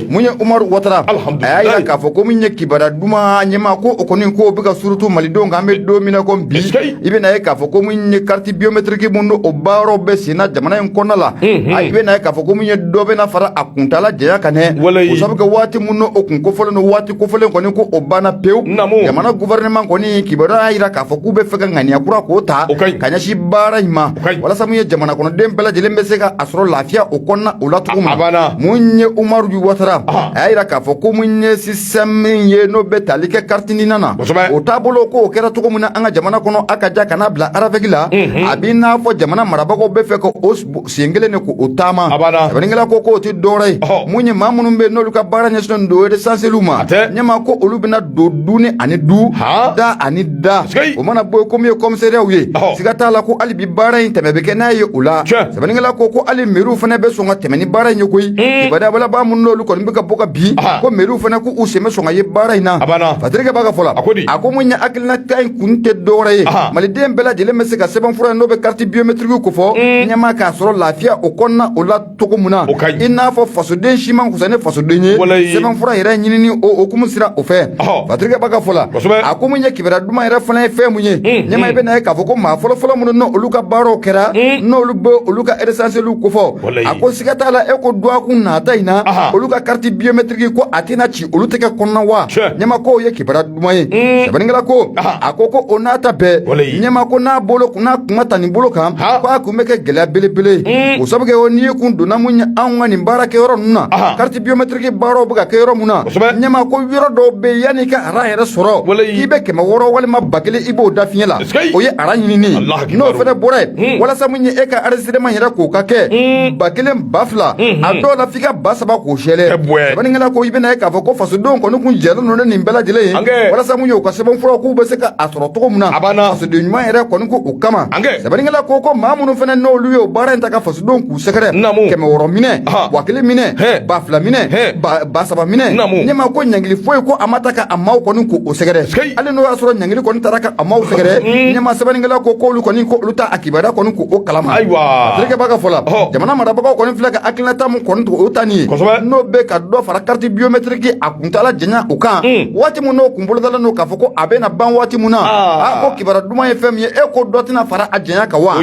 Mun ye Umaru Watara, a y'a yira k'a fɔ ko min ye kibaruya duman ɲɛma, ko o kɔni ko o bɛ ka surutu malidenw kan, an bɛ don min na ko bi, i bɛna ye k'a fɔ ko min ye carte biométrique mun don, o baaraw bɛ sen na jamana in kɔnɔna la. I bɛna ye k'a fɔ ko min ye dɔ bɛna fara a kuntala janya kan dɛ, o sabu kɛ waati mun o kun kofɔlen don, waati kofɔlen kɔni ko o banna pewu. Jamana gouvernement kɔni kibaruya y'a jira k'a fɔ k'u bɛ fɛ ka ŋaniya kura k'o ta ka ɲɛsin baara in ma, walasa mun ye jamana kɔnɔden bɛɛ lajɛlen bɛ se ka a sɔrɔ lafiya o kɔnɔna o la cogo min na. Mun ye Umaru Watara, a y'a jira k'a fɔ ko mun ye système min ye n'o bɛ tali kɛ carte NINA na, o taabolo ko o kɛra cogo min na an ka jamana kɔnɔ, a ka ja ka n'a bila RAVEC la, a b'i n'a fɔ jamana marabagaw bɛ fɛ ka o sen kelen de k'o taama. Sɛbɛnnikɛla ko k'o tɛ dɔwɛrɛ ye, mun ye maa minnu bɛ yen n'olu ka baara ɲɛsinnen don recenseliw ma, ɲɛma ko olu bɛna don du ni ani du, da ani da. O mana bɔ yen, ko min ye commissariatw ye, siga t'a la ko hali bi baara in tɛmɛ bɛ kɛ n'a ye o la. Sɛbɛnnikɛla ko ko hali meriw fana bɛ sɔn ka tɛmɛ ni baara in ye koyi. Kibaruya minnu n'olu kɔni bɛ ka bɔ ka bi ko meriw fana ko u sen bɛ sɔn ka ye baara in na. Patrick b'a ka fɔ la, a ko mun ye hakilina ta in kun tɛ dɔwɛrɛ ye, maliden bɛɛ lajɛlen bɛ se ka sɛbɛnfura in n'o bɛ carte biométrique ko fɔ ɲɛma k'a sɔrɔ lafiya o kɔnɔna o la cogo min na, i n'a fɔ fasoden si man kusa ni fasoden ye sɛbɛnfura yɛrɛ ɲinini o hukumu sira o fɛ. Patrick b'a ka fɔ la, a ko mun ye kibaruya duman yɛrɛ fana ye fɛn mun ye, ɲɛma, i bɛna ye k'a fɔ ko maa fɔlɔfɔlɔ minnu n'olu ka baaraw kɛra, n'olu bɛ olu ka recenseliw kofɔ, a ko siga t'a la, e ko dɔgɔkun nata in na olu ka carte biométrique ko a tɛna ci olu tɛgɛ kɔnɔna wa. Ɲɛma, k'o ye kibaruya duman ye. Sɛbɛnnikɛla ko a ko ko o n'a ta bɛɛ, ɲɛma, ko n'a bolo n'a kun ma ta nin bolo kan, ko a kun bɛ kɛ gɛlɛya belebele ye. O sabu kɛ o n'i kun donna mun ye anw ka nin baara kɛ yɔrɔ ninnu na, carte biométrique baaraw bɛ ka kɛ yɔrɔ mun na, ɲɛma, ko yɔrɔ dɔw bɛ yen, yanni i ka rang yɛrɛ sɔrɔ, k'i bɛ 600 walima 1000, i b'o da fiɲɛ la. O ye rang ɲinini. N'o fana bɔra yen, walasa mun ye e ka enregistrement yɛrɛ k'o ka kɛ 1000, 2000, a dɔw la f'i ka 3000 k'o sɛlɛ. Sɛbɛnnikɛla ko i bɛna ye k'a fɔ ko fasodenw kɔni kun jɛlen don ni nin bɛɛ lajɛlen ye, walasa mun ye u ka sɛbɛnfuraw k'u bɛ se ka a sɔrɔ cogo min na, fasoden ɲuman yɛrɛ kɔni ko o kama. Sɛbɛnnikɛla ko maa minnu fana n'olu ye o baara in ta ka fasodenw k'u sɛgɛrɛ, 600 minɛ, 1000 minɛ, 2000 minɛ, 3000 minɛ, ɲɛma, ko ɲangili foyi ko a ma ta ka a maaw kɔni k'o sɛgɛrɛ. Hali n'o y'a sɔrɔ ɲangili kɔni taara ka a maaw sɛgɛrɛ, ɲɛma, sɛbɛnnikɛla ko k'olu kɔni ko olu ta a kibaruya kɔni k'o kalama. Terikɛ b'a ka fɔ la, jamana marabagaw kɔni filɛ ka hakilinata mun kɔni o ta nin ye, n'o bɛ ka dɔ fara carte biométrique a kuntala janya o kan, waati mun n'o kun bolodalen don k'a fɔ ko a bɛna ban waati mun na, a ko kibaruya duman ye fɛn min ye, e ko dɔ tɛna fara a janya kan wa?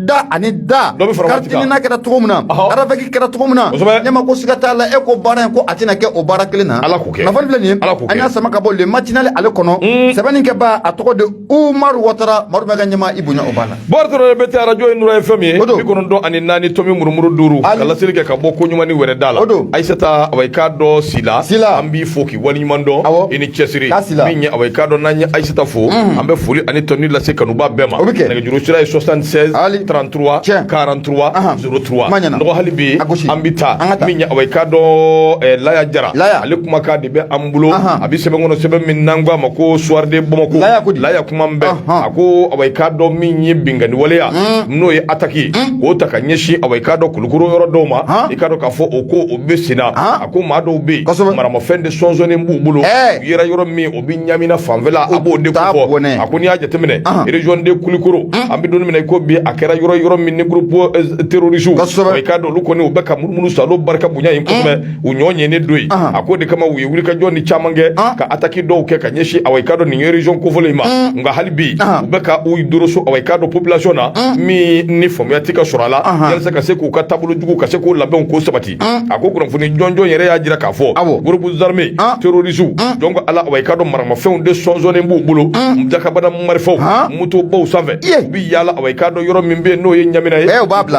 Da ani da, carte NINA kɛra cogo min na, RAVEC kɛra cogo min na, ɲɛma, ko siga t'a la, e ko baara in ko a tɛna kɛ o baara kelen na. Kunnafoni filɛ nin ye, an y'a sama ka bɔ Le Matinal ale kɔnɔ. Sɛbɛnni kɛba a tɔgɔ de Umaru Watara Madu ka ɲɛma, i bonya o b'a la. Bɔri tɔrɔ bɛ tɛ arajo ye Nura ye fɛn min ye 95.5 ka laseli kɛ ka bɔ ko ɲuman ni wɛrɛ da la. Ayisata, awa i k'a dɔn Sila, an b'i fo k'i waleɲuman dɔn, i ni cɛsiri min ye. Awa i k'a dɔn n'an ye Ayisata fo, an bɛ foli ani tɔni lase kanuba bɛɛ ma. Nɛgɛjuru sira ye 76 33 43 03. Nɔgɔ hali bi an bɛ taa min ye, awa i k'a dɔn Laya Jara, ale kumakan de bɛ an bolo. A bɛ sɛbɛn kɔnɔ, sɛbɛn min n'an ko a ma ko Soir de Bamako. Laya kuma bɛɛ, a ko awa i k'a dɔn min ye binkanni waleya, n'o ye attaque ye, k'o ta ka ɲɛsin awa i k'a dɔn Kulukoro yɔrɔ dɔw ma, i k'a dɔn k'a fɔ o ko o bɛ sen na. A ko maa dɔw bɛ yen, maramafɛn de sɔnsɔnnen b'u bolo, u yera yɔrɔ min, o bɛ Ɲamina fanfɛla, a b'o de ko fɔ. A ko n'i y'a jateminɛ région de Kulikoro, an bɛ don min na i ko bi, a kɛra yɔrɔ yɔrɔ min ni groupe terroriste, i k'a dɔn olu kɔni u bɛ ka munumunu salo barika bonya yen kosɛbɛ, u ɲɔ ɲɛnen don yen. A ko de kama u ye wulikajɔ ni caman kɛ ka attaque dɔw kɛ ka ɲɛsin awa i k'a dɔn nin région kofɔlen in ma. Nka hali bi u bɛ ka u doroso awa i k'a dɔn population na, min ni faamuya tɛ ka sɔrɔ a la, yalisa ka se k'u ka taabolo jugu ka se k'o labɛnw k'o sabati. A ko kunnafoni jɔnjɔn yɛrɛ y'a jira k'a fɔ groupe armé terroriste, donc ala awa i k'a dɔn maramafɛnw de sɔnsɔnnen b'u bolo, jakabana marifaw, motobaw sanfɛ, u bɛ yaala awa i k'a dɔn yɔrɔ min bɛ yen n'o ye Ɲamina ye.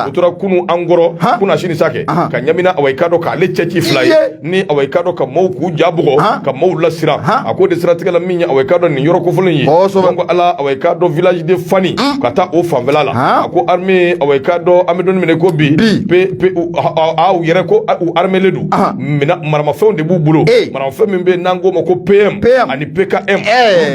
U tora kunu an kɔrɔ kunasini sa kɛ ka Ɲamina awa i k'a dɔn k'ale cɛ ci fila ye ni awa i k'a dɔn ka maaw k'u ja bugɔ, ka maaw lasiran. A ko de siratigɛ la, min ye awa i k'a dɔn nin yɔrɔ kofɔlen ye, donc ala awa i k'a dɔn village de Fani ka taa o fanfɛla la, a ko armée awa i k'a dɔn an bɛ don min na ko bi aw yɛrɛ ko u armelen don, mina maramafɛnw de b'u bolo, maramafɛn min bɛ yen n'an k'o ma ko PM ani PKM,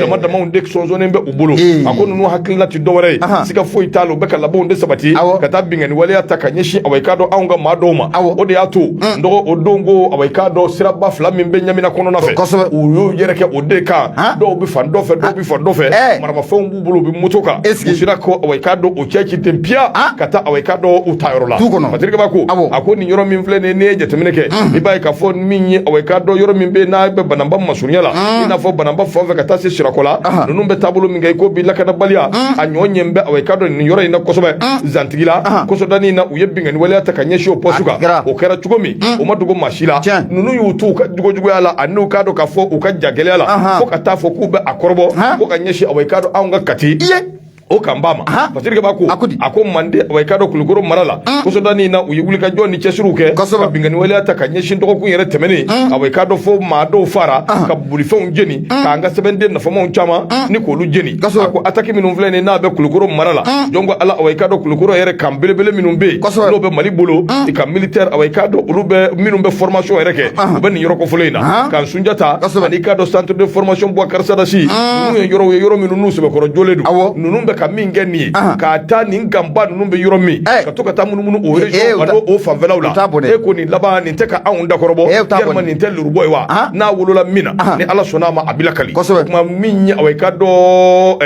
dama damaw de sɔnsɔnnen bɛ u bolo. A ko ninnu hakilina tɛ dɔwɛrɛ ye, siga foyi t'a la, u bɛ ka labɛnw de sabati ka taa binkanni waleya ta ka ɲɛsin awa i k'a dɔn anw ka maa dɔw ma. O de y'a to n dɔgɔ o don ko awa i k'a dɔn siraba fila min bɛ Ɲamina kɔnɔna fɛ, u y'u yɛrɛ kɛ o de kan. Dɔw bɛ fan dɔ fɛ, dɔw bɛ fan dɔ fɛ, maramafɛnw b'u bolo, u bɛ moto kan, u sera ko awa i k'a dɔn o cɛ ci ten piya ka taa awa i k'a dɔn u ta yɔrɔ la. Patrick b'a ko a ko nin yɔrɔ min filɛ nin ye, n'i ye jateminɛ kɛ, i b'a ye k'a fɔ min ye awa i k'a dɔn yɔrɔ min bɛ yen n'a bɛ Bananba masurunya la, i n'a fɔ Bananba fan fɛ ka taa se Sirakɔ la, ninnu bɛ taabolo min kɛ i ko bi, lakanabaliya a ɲɔ ɲɛ bɛ awa i k'a dɔn nin yɔrɔ in na kosɛbɛ. Zantigila kɔsɔdani na, u ye binkanni waleya ta ka ɲɛsin o poste kan. O kɛra cogo min, o ma dogo maa si la. Ninnu y'u to u ka jogojuguya la ani u k'a dɔn k'a fɔ u ka jagɛlɛya la, fo ka taa fɔ k'u bɛ a kɔrɔbɔ ko ka ɲɛsin awa i k'a dɔn anw ka Kati o kan ba ma. Patrick b'a ko a ko Mande awa i k'a dɔn Kulukoro mara la, kɔsɔdani na, u ye wulikajɔ ni cɛsiriw kɛ ka binkanni waleya ta ka ɲɛsin dɔgɔkun yɛrɛ tɛmɛnen, awa i k'a dɔn fo maa dɔw fara ka bolifɛnw jeni, k'an ka sɛbɛnden nafamaw caman ni k'olu jeni. A ko attaque minnu filɛ nin n'a bɛ Kulukoro mara la, jɔn ko ala awa i k'a dɔn Kulukoro yɛrɛ kan belebele minnu bɛ yen n'o bɛ Mali bolo i ka militaire, awa i k'a dɔn olu bɛ minnu bɛ formation yɛrɛ kɛ, u bɛ nin yɔrɔ kofɔlen in na, kan Sunjata ani i k'a dɔn centre de formation Boubacar Sadassi. Ninnu ye yɔrɔw ye, yɔrɔ minnu n'u sɛbɛkɔrɔ jɔlen don. Ninnu bɛ ka min kɛ nin ye, k'a taa nin ganba ninnu bɛ yɔrɔ min, ka to ka taa munumunu o région ani o fanfɛlaw la, e ko nin laban nin tɛ ka anw dakɔrɔbɔ, yalima nin tɛ lurubɔ ye wa? N'a wolola min na, ni Ala sɔnna a ma, a bɛ lakali. O kuma min ye awa i ka dɔn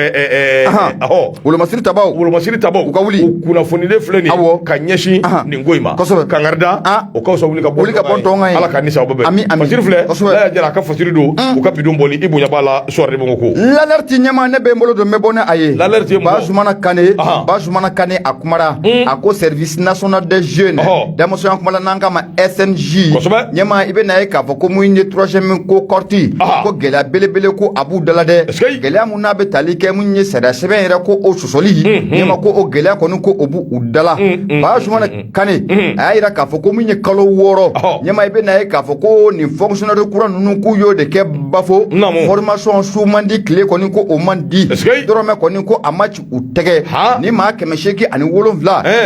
ɔhɔ wolomasiri tabaw, wolomasiri tabaw u ka wuli, u kunnafonilen filɛ nin ye ka ɲɛsin nin ko in ma. Kangarida o ka fisa wuli ka bɔ, wuli ka bɔ tɔn kan ye. Ala ka ni sababu bɛn. Fasiri filɛ, Laya Jara a ka fasiri don, u ka bidon bɔli i bonya b'a la. Soir de Bamako. L'alerte ɲɛma, ne bɛ n bolo don, n bɛ bɔ ni a ye. L'alerte ye Bazumana Kane, Bazumana Kane a kumara, a ko Service national des jeunes, denmisɛnya kumala n'an k'a ma SNJ. Ɲɛma, i bɛ na ye k'a fɔ ko mun ye troisième cohorte, ko gɛlɛya belebele ko a b'u dala dɛ. Gɛlɛya mun n'a bɛ tali kɛ mun ye sariya sɛbɛn yɛrɛ ko o sɔsɔli, ɲɛma, ko o gɛlɛya kɔni ko o b'u dala. Bazumana Kane a y'a yira k'a fɔ ko mun ye kalo 6, ɲɛma, i bɛ na ye k'a fɔ ko nin fonctionnaire kura ninnu k'u y'o de kɛ Bafo. Formation su man di, tile kɔni ko o man di, dɔrɔmɛ kɔni ko a ma ci u tɛgɛ. Ni maa 807,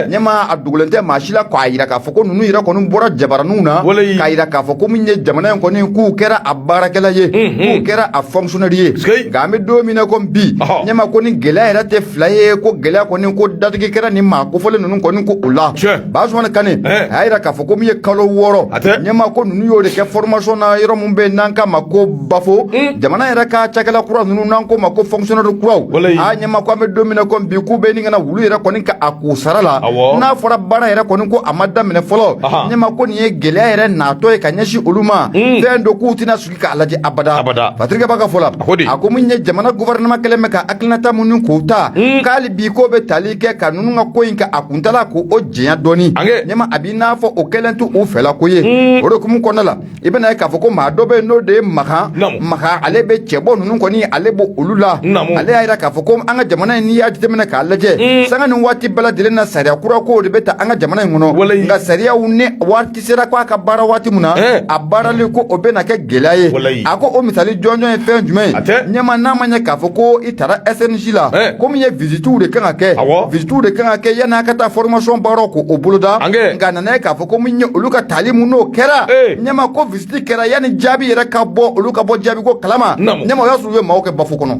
ɲɛma, a dogolen tɛ maa si la k'a yira k'a fɔ ko ninnu yɛrɛ kɔni bɔra jabaraninw na k'a yira k'a fɔ ko min ye jamana in kɔni k'u kɛra a baarakɛla ye, k'u kɛra a fonctionnaire ye. Nka an bɛ don min na ko bi, ɲɛma, ko ni gɛlɛya yɛrɛ tɛ fila ye, ko gɛlɛya kɔni ko datigi kɛra nin maa kofɔlen ninnu kɔni ko o la. Bazumana Kane a y'a yira k'a fɔ ko min ye kalo 6, ɲɛma, ko ninnu y'o de kɛ formation na yɔrɔ min bɛ yen n'an k'a ma ko Bafo. Jamana yɛrɛ ka cakɛla kura ninnu n'an ko ma ko fonctionnaire kuraw, a ɲɛma, ko an bɛ don min na ko bi, k'u bɛ ɲini ka na wulu yɛrɛ kɔni ka a k'u sara la. N'a fɔra baara yɛrɛ kɔni ko a ma daminɛ fɔlɔ, ɲɛma, ko nin ye gɛlɛya yɛrɛ natɔ ye ka ɲɛsin olu ma. Fɛn don k'u tɛna sigi k'a lajɛ abada. Patrick b'a ka fɔ la, a ko min ye jamana gouvernement kɛlen bɛ ka hakilinata minnu k'o ta, k'ale bi k'o bɛ tali kɛ ka ninnu ka ko in ka a kuntala k'o janya dɔɔni. Ɲɛma, a b'i n'a fɔ o kɛlen t'u fɛla ko ye. O de hukumu kɔnɔna la, i bɛna ye k'a fɔ ko maa dɔ bɛ yen n'o de ye Makan Makan, ale bɛ cɛbɔ ninnu kɔni, ale b'o olu la. Ale y'a yira k'a fɔ ko an ka jamana in, n'i y'a jateminɛ k'a lajɛ, sanga ni waati bɛɛ lajɛlen na, sariya kura kow de bɛ ta an ka jamana in kɔnɔ. Nka sariyaw ni waati sera k'a ka baara waati min na, a baarali ko o bɛna kɛ gɛlɛya ye. A ko o misali jɔnjɔn ye fɛn jumɛn ye? Ɲɛma, n'a ma ɲɛ k'a fɔ ko i taara SNJ la, ko min ye visitew de kan ka kɛ, visitew de kan ka kɛ yanni a ka taa formation baaraw ko o boloda. Nka nana ye k'a fɔ ko min ye olu ka tali mun n'o kɛra, ɲɛma, ko visite kɛra yanni jaabi yɛrɛ ka bɔ, olu ka bɔ jaabi ko kalama, ɲɛma, o y'a sɔrɔ u ye maaw kɛ Bafo kɔnɔ.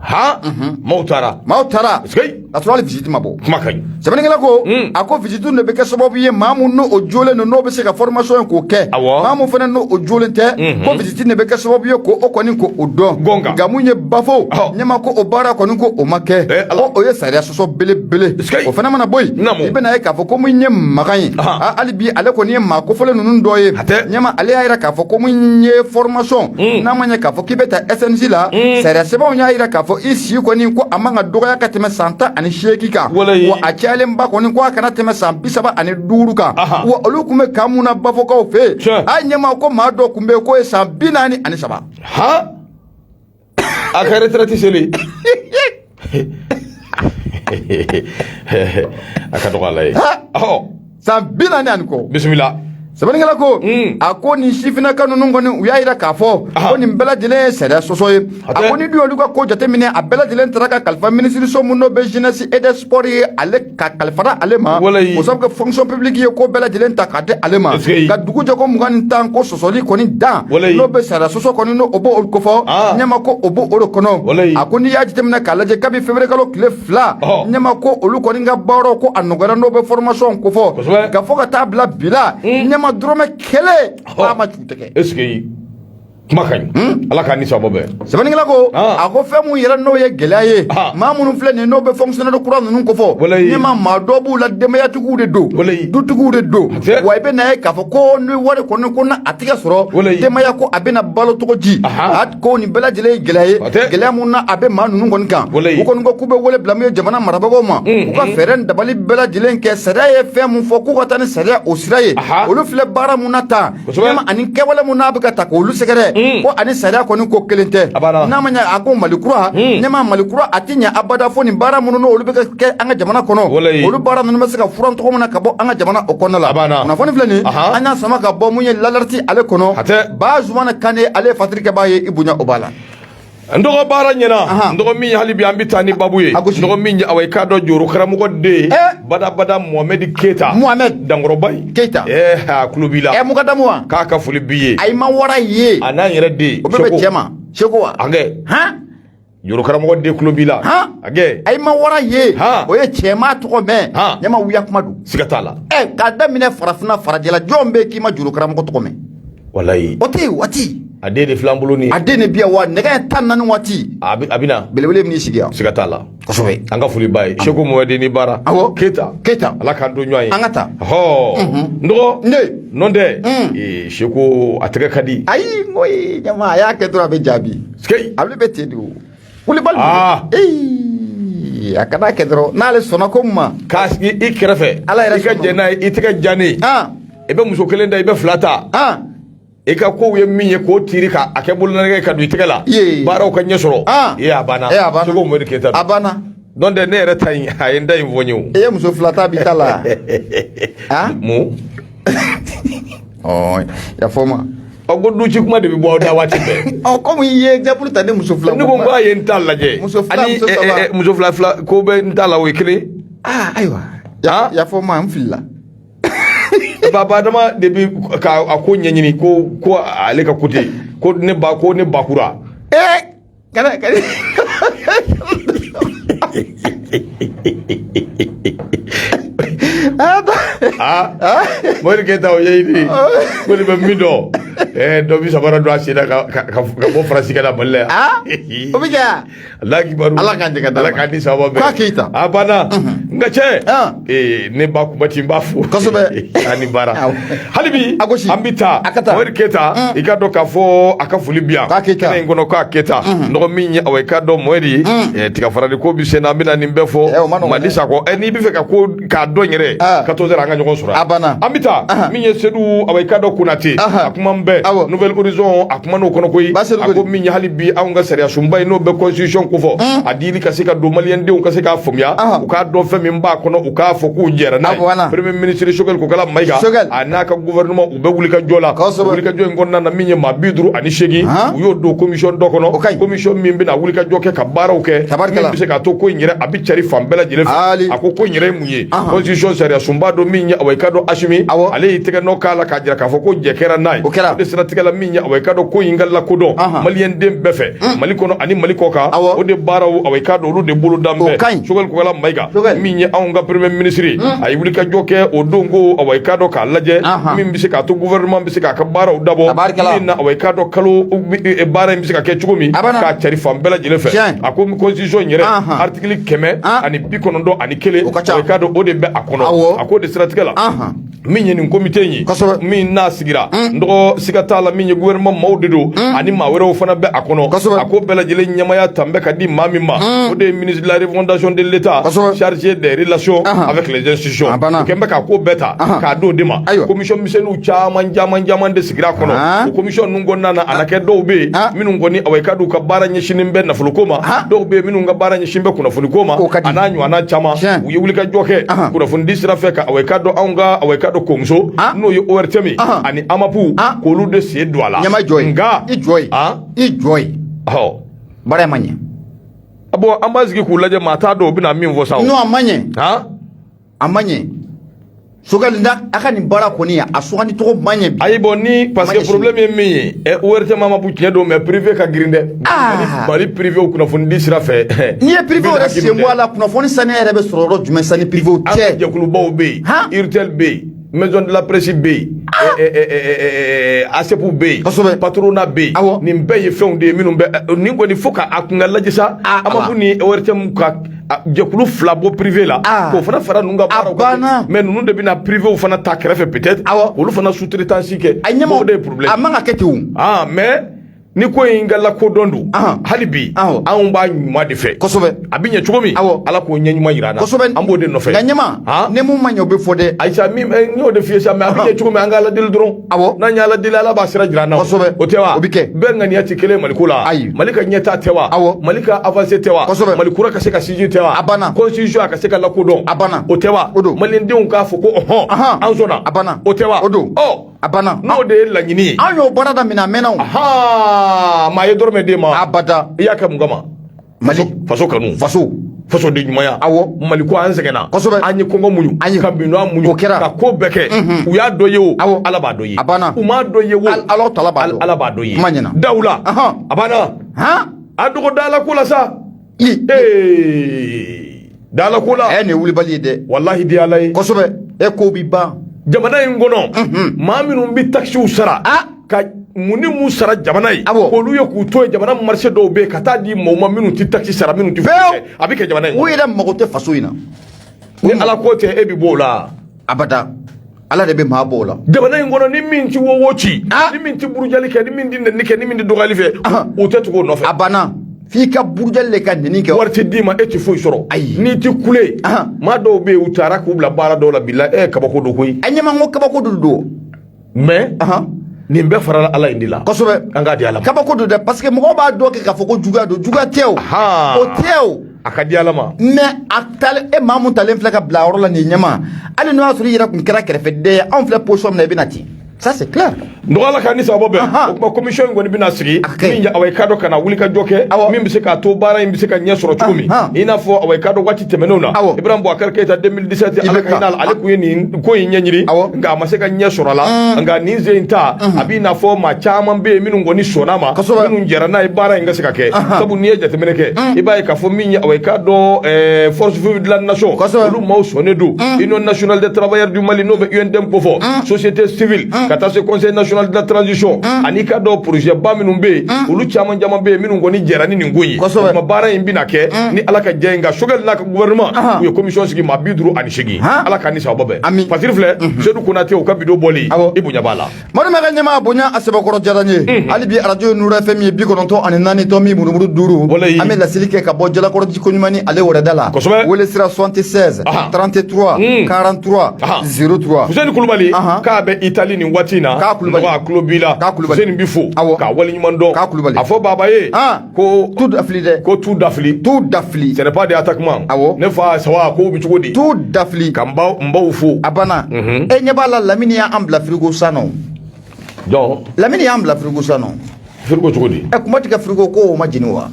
Ha, maaw taara. Maaw taara ka sɔrɔ hali visite ma bɔ. Kuma ka ɲi. Sɛbɛnnikɛla ko, a ko visite de bɛ kɛ sababu ye maa mun n'o jolen don, n'o bɛ se ka formation in k'o kɛ, maa mun fana n'o jolen tɛ, ko visite de bɛ kɛ sababu ye k'o kɔni k'o dɔn. Nka mun ye Bafo, ɲɛma, ko o baara kɔni ko o ma kɛ, ko o ye sariya sɔsɔ belebele. O fana mana bɔ yen, i bɛna ye k'a fɔ ko mun ye Makan ye, hali bi ale kɔni ye maa kofɔlen ninnu dɔ ye. Ɲɛma, ale y'a yira k'a fɔ ko mun ye formation, n'a ma ɲɛ k'a fɔ k'i bɛ taa SNJ la, sariya sɛbɛnw y'a yira k'a fɔ i si kɔni ko a man ka dɔgɔya ka tɛmɛ san 18 kan, wa a cayalenba kɔni ko a kana tɛmɛ san 35 kan. Wa olu tun bɛ kan mun na Bafokaw fɛ yen, a ɲɛma, ko maa dɔ tun bɛ yen k'o ye san 43. Ha, a ka retraite seli, a ka dɔgɔ ala ye. San 40 ani kɔ. Bisimila. Sɛbɛnnikɛla ko, a ko nin sifinnaka ninnu kɔni, u y'a yira k'a fɔ ko nin bɛɛ lajɛlen ye sariya sɔsɔ ye. A ko ni dun y'olu ka ko jateminɛ, a bɛɛ lajɛlen taara ka kalifa minisiriso mun n'o bɛ Jeunesse et des Sports ye, ale ka kalifara ale ma. O sababu kɛ Fonction publique ye ko bɛɛ lajɛlen ta k'a di ale ma. Ka dugu jɛ ko 21, ko sɔsɔli kɔni dan n'o bɛ sariya sɔsɔ kɔni n'o b'o kofɔ, ɲɛma, ko o b'o de kɔnɔ. A ko n'i y'a jateminɛ k'a lajɛ, kabi février kalo tile 2, ɲɛma, ko olu kɔni ka baaraw ko a nɔgɔyara, n'o bɛ formation kofɔ, ka fɔ ka taa bila bi la, ɲɛma, dɔrɔmɛ kelen k'a ma cu tɛgɛ. Est ce que kuma ka ɲi? Ala k'a ni sababa bɛn. Sɛbɛnnikɛla ko, a ko fɛn mun yɛrɛ n'o ye gɛlɛya ye, maa minnu filɛ nin n'o bɛ fonctionnaire kura ninnu kofɔ, ɲɛma, maa dɔ b'u la, denbayatigiw de don, dutigiw de don. Wa i bɛ na ye k'a fɔ ko ni wari kɔni ko na a tɛ ka sɔrɔ, denbaya ko a bɛna balo cogo di? A ko nin bɛɛ lajɛlen ye gɛlɛya ye, gɛlɛya mun na a bɛ maa ninnu kɔni kan. U kɔni ko k'u bɛ wele bila min ye jamana marabagaw ma, u ka fɛɛrɛ ni dabali bɛɛ lajɛlen kɛ. Sariya ye fɛn mun fɔ, k'u ka taa ni sariya o sira ye. Olu filɛ baara mun na tan, ɲɛma, ani kɛwale mun n'a bɛ ka ta k'olu sɛgɛrɛ, ko ani sariya kɔni ko kelen tɛ. N'a ma ɲɛ, a ko Mali kura, ɲɛma, Mali kura a tɛ ɲɛ abada fo nin baara minnu n'olu bɛ ka kɛ an ka jamana kɔnɔ, olu baara ninnu bɛ se ka furan cogo min na ka bɔ an ka jamana o kɔnɔna la. Kunnafoni filɛ nin, an y'a sama ka bɔ mun ye L'Alerte ale kɔnɔ. Bazumana Kane, ale ye fatirikɛbaa ye, i bonya o b'a la. N dɔgɔ, baara ɲɛna. N dɔgɔ min, hali bi an bɛ taa ni babu ye. N dɔgɔ min, awa, i k'a dɔn joro karamɔgɔ den badabada Mohamɛdi Keyita. Mohamɛd. Dankɔrɔba in. Keyita. A tulo b'i la. Mukadamu wa? K'a ka foli b'i ye. A ma wara ye. A n'an yɛrɛ den. O bɛɛ bɛ cɛ ma Seko wa? Angɛ. Han. Joro karamɔgɔ den tulo b'i la. Han. Angɛ. A ma wara ye. O ye cɛman tɔgɔ mɛn. Ɲɛma, wuya kuma don. Siga t'a la. K'a daminɛ farafinna farajɛla, jɔn bɛ k'i ma joro karamɔgɔ tɔgɔ mɛn? Walayi. O tɛ yen waati. A den de filan bolo ni. A den de bi yan wa nɛgɛ 14 waati. A bɛ na. Belebele bɛ n'i sigi yan. Siga t'a la. Kosɛbɛ. An ka foli b'a ye. Seko Mohamɛdi ni baara. Awɔ. Keyita. Keyita. Ala k'an don ɲɔgɔn ye. An ka taa. Hɔ. N dɔgɔ. Ne. Nɔ tɛ. Seko a tɛgɛ ka di. Ayi, n ko ɲama, a y'a kɛ dɔrɔn a bɛ jaabi. Sikeyi. Ale bɛ ten de o. Kulibali. Aa. Ee. A kana kɛ dɔrɔn n'ale sɔnna ko min ma. K'a sigi i kɛrɛfɛ. Ala yɛrɛ i ka sɔnna. jɛn n'a ye, i tɛgɛ diya ne ye. I bɛ muso kelen ta, i bɛ fila ta. I ka kow ye min ye k'o tiiri k'a kɛ bolonɛgɛ ka don i tɛgɛ la. Ye. Baaraw ka ɲɛ sɔrɔ. Ee, a banna. Ee, a banna. Seko Mohamed Keyita. A banna. Donc ne yɛrɛ ta in, a ye n da in fɔ n ye o. E ye muso fila ta b'i ta la. Mun? Ɔ, yafa ma. Ɔ, ko duci kuma de bɛ bɔ aw da waati bɛɛ. Ɔ, komi i ye exemple ta ne muso fila. Ne ko n k'a ye n ta lajɛ. Muso fila, ani muso saba. Muso fila fila ko bɛ n ta la, o ye kelen. Aa, ayiwa. Ah? Yafa ma, n filila. Baba Adama de bi ka a ko ɲɛɲini ko ale ka côté ko ne ba ko ne bakura. Ee, kana kana. Aa, Mohamed Keyita, o ye ni ko nin bɛ min dɔn, dɔ bi samara don a sen na ka bɔ Faransi ka na Mali la yan. Ah, o bɛ kɛ yan. Ala kibaru. Ala k'an jɛ ka d'a ma. Ala k'an ni sababa bɛn. K'a Keyita. A banna. Nka cɛ. Ah. Ee, ne ba Kumati, n b'a fo. Kosɛbɛ. Ani baara. Awɔ. Hali bi A gosi. an bi taa. A ka taa. Mohamed Keyita, i ka dɔn k'a fɔ a ka foli bi yan. K'a Keyita. Kɛnɛ in kɔnɔ k'a Keyita. Nɔgɔ min ye, awa, i ka dɔn Mohamed ye. Tigafarali ko bi sen na, an bɛna nin bɛɛ fɔ. Eh, o ma nɔgɔn Mali dɛ. Sakɔ. N'i bɛ fɛ ka ko k'a dɔn yɛrɛ. Ah. 14 heures an ka ɲɔgɔn sɔrɔ. A banna. An bɛ taa. Min ye Sedu, awa, i ka dɔn Konate. Ahan. A kuma n bɛɛ. Awɔ. Nouvel Horizon, a kuma n'o kɔnɔ koyi. Basiru A ko Kodi. min ye hali bi anw ka sariya sunba ye, n'o bɛ constitution kofɔ, a dili ka se ka don maliyɛndenw ka se k'a faamuya, u k'a dɔn fɛn min b'a kɔnɔ, u k'a fɔ k'u jɛra n'a A banna. ye. Premier ministre Choguel Kokala Maïga Choguel. a n'a ka gouvernement, u bɛ wuli ka jɔ la. Kosɛbɛ. Wuli ka jɔ in kɔnɔna na, min ye maa 58, u y'o don commission dɔ O ka kɔnɔ, ɲi. commission min bɛna wuli ka jɔ kɛ ka baaraw kɛ, Tabarikala. min bɛ se k'a to ko in yɛrɛ a bɛ cari fan bɛɛ lajɛlen fɛ. Ali. A ko in yɛrɛ ye mun ye? Constitution sariya sunba don min ye, awa, i ka dɔn Assimi, ale y'i tɛgɛ nɔ k'a la k'a jira k'a fɔ ko jɛ kɛra n'a ye. O kɛra. O de siratigɛ la, min ye, awa, i ka dɔn ko in ka lakodɔn maliyɛnden bɛɛ fɛ Mali kɔnɔ ani Mali kɔ kan, o de baaraw, awa, i ka dɔn olu de bolo dan O bɛɛ. ka ɲi. Choguel Kokala Maïga, Choguel. min ye anw ka premier ministre, a ye wulikajɔ kɛ o don ko, awa, i ka dɔn k'a lajɛ min bɛ se k'a to gouvernement bɛ se k'a ka baaraw dabɔ, Tabarikala. min na, awa, i ka dɔn kalo baara in bɛ se ka kɛ cogo min A banna. k'a cari fan bɛɛ lajɛlen fɛ. Tiɲɛ. A ko constitution in yɛrɛ, article kɛmɛ ani 91, O ka ca. awa, i ka dɔn o de bɛ a kɔnɔ. A k'o de siratigɛ la, min ye nin comité in ye, min n'a sigira, n dɔgɔ siga t'a la, min ye gouvernement maaw de don ani maa wɛrɛw fana bɛ a kɔnɔ. A ko bɛɛ lajɛlen ɲɛmaya tan bɛ ka di maa min ma, o de ye ministre de la refondation de l'État chargé des relations avec les institutions. A banna. O kɛn bɛ k'a ko bɛɛ ta k'a d'o de ma. Commission misɛnninw caman caman caman de sigira a kɔnɔ. O commission ninnu kɔnɔna na, a na kɛ dɔw bɛ yen minnu kɔni, awa, i ka d'u ka baara ɲɛsinnen bɛ nafoloko ma, dɔw bɛ yen minnu ka baara ɲɛsinnen bɛ kunnafoniko ma, O ka di. a n'a ɲɔgɔnna caman. U ye wulikajɔ kɛ kunnafonidi sira fɛ ka, awa, i ka dɔn anw ka, awa, i ka dɔn Komuso, n'o ye ORTM ye, ani AMAP, k'olu de sen don a la. Ɲama jɔ yen. Nka I jɔ yen. I jɔ yen. Ɔ. Baara in ma ɲɛ. Bon, an b'a sigi k'u lajɛ, maa t'a dɔn u bɛna min fɔ sa o. Non, a ma ɲɛ. A ma ɲɛ. Choguel, na a ka nin baara kɔni, a sugandi cogo ma ɲɛ bi. Ayi, bon, ni parce que Ma ɲɛ. problème ye min ye, ORTM, AMAP, tiɲɛ don, mais privé ka girin dɛ. Mali privé kunnafonidi sira fɛ. N'i ye privé yɛrɛ sen bɔ a la, kunnafoni saniya yɛrɛ bɛ sɔrɔ yɔrɔ jumɛn sani privé An ka cɛ? jɛkulubaw bɛ yen, URTEL bɛ yen, Maison de la presse bɛ yen, ASEP bɛ yen, patronat bɛ yen. Nin bɛɛ ye fɛnw de ye minnu bɛ nin kɔni fo ka a kun ka lajɛ sa. Ala. AMAP ni ORTM ka jɛkulu fila bɔ privé la, k'o fana fara ninnu ka baaraw kan. Banna. Mais ninnu de bɛna privé fana ta kɛrɛfɛ peut-être, olu fana sous-traitance kɛ. A ɲɛmaw O de ye problème. A man ka kɛ ten o. Ah, mais ni ko in ka lakodɔn don, hali bi anw b'a ɲuman de fɛ. A bɛ ɲɛ cogo min, Ala k'o ɲɛ ɲuman jira an na. An b'o de nɔfɛ. Nka ɲɛma, ni mun ma ɲɛ, o bɛ fɔ dɛ. Ayisa, min n y'o de f'i ye sa, mais a bɛ ɲɛ cogo min, an ka Ala deli dɔrɔn. N'an ye Ala deli, Ala b'a sira jira an na. O tɛ wa? O bɛ kɛ. Bɛɛ ŋaniya tɛ kelen ye Maliko la. Ayi. Mali ka ɲɛtaa tɛ wa? Mali ka avancé tɛ wa? Mali kura ka se ka sinsin tɛ wa? A banna. Constitution a ka se ka lakodɔn. A banna. O tɛ wa? O don. Maliyɛndenw k'a fɔ ko ɔhɔn, an sɔnna. A banna. O tɛ wa? O don. Ɔ. A banna. N'o de ye laɲini ye. An y'o baara daminɛ, a mɛnna o. Maa ye dɔrɔmɛ d'e ma. Abada. I y'a kɛ mun kama? Mali. Faso kanu. Faso. Fasoden ɲumanya. Mali ko an sɛgɛnna. An ye kɔngɔ muɲu. An ye. Ka minɔgɔ muɲu. O kɛra. Ka ko bɛɛ kɛ. U y'a dɔ ye o. Ala b'a dɔ ye. A banna. U m'a dɔ ye o. Ala tala b'a dɔn. Ala b'a dɔ ye. Kuma ɲɛna. Dawula. A banna. A dɔgɔ dala ko la sa. Ee. Dala ko la. Ɛ, nin ye wulibali ye dɛ. Walahi di Ala ye. Kosɛbɛ. E ko bi ban. Jamana in kɔnɔ, maa minnu bɛ taxes sara, ka mun ni mun sara jamana ye, k'olu ye k'u to yen, jamana marché dɔw bɛ yen, ka taa di maaw ma minnu tɛ taxe sara, minnu tɛ foyi kɛ, a bɛ kɛ jamana in U kɔnɔ. yɛrɛ mago tɛ faso in na. Ni Ala ko tɛ, e bɛ bɔ o la. Abada. Ala de bɛ maa bɔ o la. Jamana in kɔnɔ, ni min ti wowo ci, ni min ti burujali kɛ, ni min ti nɛni kɛ, ni min ti dɔgɔyali fɛ, o tɛ tugu o nɔfɛ. A banna. F'i ka burujali de ka nɛni kɛ. Wari tɛ d'i ma, e tɛ foyi sɔrɔ. Ayi. N'i tɛ kule. Maa dɔw bɛ yen, u taara k'u bila baara dɔw la, bila kabako don koyi. A ɲɛma ko kabako de don. Mais nin bɛɛ farala Ala in de la. Kosɛbɛ. An k'a di Ala ma. Kabako don dɛ, parce que mɔgɔw b'a dɔn kɛ k'a fɔ ko juguya don, juguya tɛ o. O tɛ o. A ka di Ala ma. Mais a talen, e maa mun talen filɛ ka bila yɔrɔ la nin ɲɛma, hali n'o y'a sɔrɔ i yɛrɛ kun kɛra kɛrɛfɛden ye, anw filɛ position min na, i bɛ na ten, ça c'est clair. Nɔgɔ Ala k'an ni sababa bɛn. O tuma commission in kɔni bɛna sigi min ye, awa, i k'a dɔn, ka na wuli ka jɔ kɛ min bɛ se k'a to baara in bɛ se ka ɲɛ sɔrɔ cogo min, i n'a fɔ, awa, i k'a dɔn, waati tɛmɛnenw na, Ibrahim Boubacar Keïta 2017, Ala ka hinɛ a la, ale tun ye nin ko in ɲɛɲini, nka a ma se ka ɲɛ sɔrɔ a la. Nka nin sen in ta, a b'i n'a fɔ maa caman bɛ yen minnu kɔni sɔnna a ma, minnu jɛra n'a ye baara in ka se ka kɛ, sabu n'i ye jateminɛ kɛ, i b'a ye k'a fɔ min ye, awa, i k'a dɔn, Force vive de la nation, olu maaw sɔnnen don, Union nationale des travailleurs du Mali, n'o bɛ UNTM kofɔ, société civile, ka taa se Conseil national de la transition, ani ka dɔn projet ba minnu bɛ yen, olu caman caman bɛ yen minnu kɔni jɛra ni nin ko in ye. O tuma baara in bɛna kɛ ni Ala ka jɛ ye. Nka Choguel n'a ka gouvernement, u ye commission sigi maa 58. Ala k'an ni sababa bɛn. Fasiri filɛ, Seydou Konate, u ka vidéo bɔli, i bonya b'a la. Madu ka ɲɛmaa bonya a sɛbɛkɔrɔ diyara n ye. Hali bi, arajo ye Nuru FM ye, 94.5. An bɛ laseli kɛ ka bɔ Jalakɔrɔ jiko ɲuman ni ale wɛrɛda la. Wele sira 76 33 43 03. Fuseni Kulubali, k'a bɛ Itali nin waati in na. K'a Kulubali. A tulo b'i la. K'a Kulubali. Fuseni b'i fo k'a waleɲuman dɔn. K'a Kulubali. A fɔ baba ye ko tu dafili dɛ. Ko tu dafili. Tu dafili. Ce n'est pas des attaquements. Awɔ. Ne fa sawa, ko bɛ cogo di? Tu dafili. Ka n baw fo. A banna. E ɲɛ b'a la, Lamini y'an bila frigo san nɔ. Jɔn? Lamini y'an bila frigo san nɔ. Frigo cogo di? Ɛ, kuma tigɛ, frigo ko o ma jeni wa?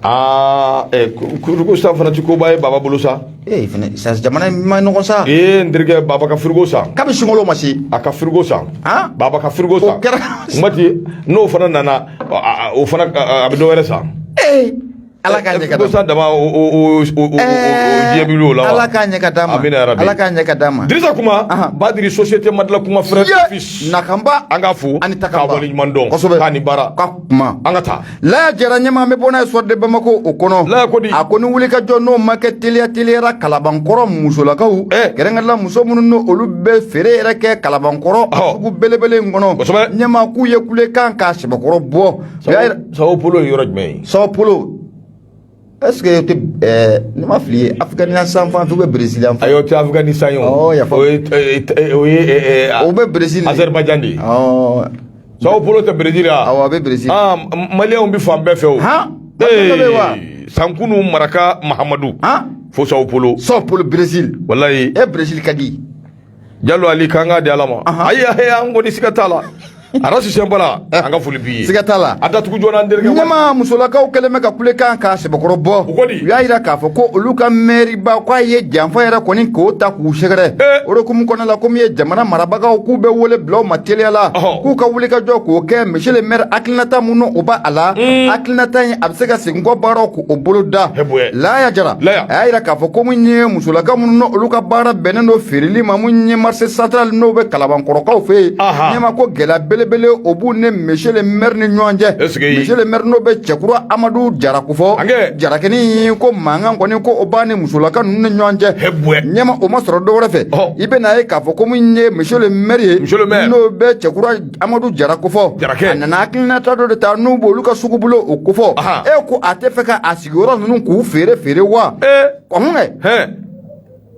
Aa, ɛ, frigo san fana ti koba ye baba bolo sa. Ee, fɛnɛ sa, jamana in ma nɔgɔn sa. Ee, n terikɛ, baba ka frigo san. Kabi sunkalo ma se. A ka frigo san. Baba ka frigo san. O kɛra. Mati n'o fana nana, o fana a bɛ dɔ wɛrɛ san. Ee, Ala k'a ɲɛ ka d'a ma. Frigo san dama, o diɲɛ bi o la wa? Ala k'a ɲɛ ka d'a ma. Amina yarabi. Ala k'a ɲɛ ka d'a ma. Dirisa Kuma, Badiri société Madila Kuma frère fils. Nakanba. An k'a fo. Ani Takamba. K'a waleɲuman dɔn. Kosɛbɛ. K'a ni baara. Ka kuma. An ka taa. Laya Jara ɲɛma, an bɛ bɔ n'a ye Soir de Bamako o kɔnɔ. Laya ko di? A ko ni wulikajɔ n'o ma kɛ teliya teliyara, Kalabankɔrɔ musolakaw, kɛrɛnkɛrɛnla muso minnu n'o olu bɛ feere yɛrɛ kɛ Kalabankɔrɔ sugu belebele in kɔnɔ. Ɲɛma k'u ye kulekan k'a sɛbɛkɔrɔ bɔ. Sao Paulo ye yɔrɔ jumɛn ye? Sao Paulo, est ce que tɛ ne ma fili ye, Afganistan fan fɛ ou bien Brésil yan fɛ? Ayi, o tɛ Afganistan ye o. Ɔ, yafa. O ye O bɛ Brésil. Azerbaïdjan de ye. Sao Paulo tɛ Brésil ya? Awɔ, a bɛ Brésil. Ah, Maliyɛnw bɛ fan bɛɛ fɛ o. Han? Ee, Sankunu Maraka Mahamadu. Fo Sao Paulo. Sao Paulo, Brésil. Walayi. E, Brésil ka di. Jalo Ali, k'an k'a di Ala ma. Ayi ayi, an kɔni siga t'a la. Arasi Sɛnpara, an ka foli b'i ye. Siga t'a la. A datugu joona, an terikɛ. Ɲɛma musolakaw kɛlen bɛ ka kulekan k'a sɛbɛkɔrɔ bɔ. O ko di? U y'a yira k'a fɔ ko olu ka mɛriba, k'a ye janfa yɛrɛ kɔni k'o ta k'u sɛgɛrɛ. O de hukumu kɔnɔna la, komi ye jamana marabagaw k'u bɛ wele bila u ma teliya la, k'u ka wulikajɔ k'o kɛ, monsieur le maire hakilinata minnu o b'a a la, hakilinata in a bɛ se ka segin kɔ baaraw k'o bolo da. Laya Jara a y'a yira k'a fɔ ko mun ye musolaka minnu olu ka baara bɛnnen don feereli ma, mun ye marché central n'o bɛ Kalabankɔrɔkaw fɛ yen, ɲɛma ko gɛlɛya belebele o b'u ni monsieur le maire ni ɲɔgɔn cɛ. Monsieur le maire n'o bɛ Cɛkura Amadu Jara kofɔ, Jarakɛni, ko mankan kɔni ko o b'a ni musolaka ninnu ni ɲɔgɔn cɛ. Ɲɛma o ma sɔrɔ dɔwɛrɛ fɛ, i bɛ n'a ye k'a fɔ ko mun ye monsieur le maire ye n'o bɛ Cɛkura Amadu Jara kofɔ, a nana hakilinata dɔ de ta n'u b'olu ka sugu bolo o kofɔ. E ko a tɛ fɛ ka a sigiyɔrɔ ninnu k'u feere feere wa? Kɔn.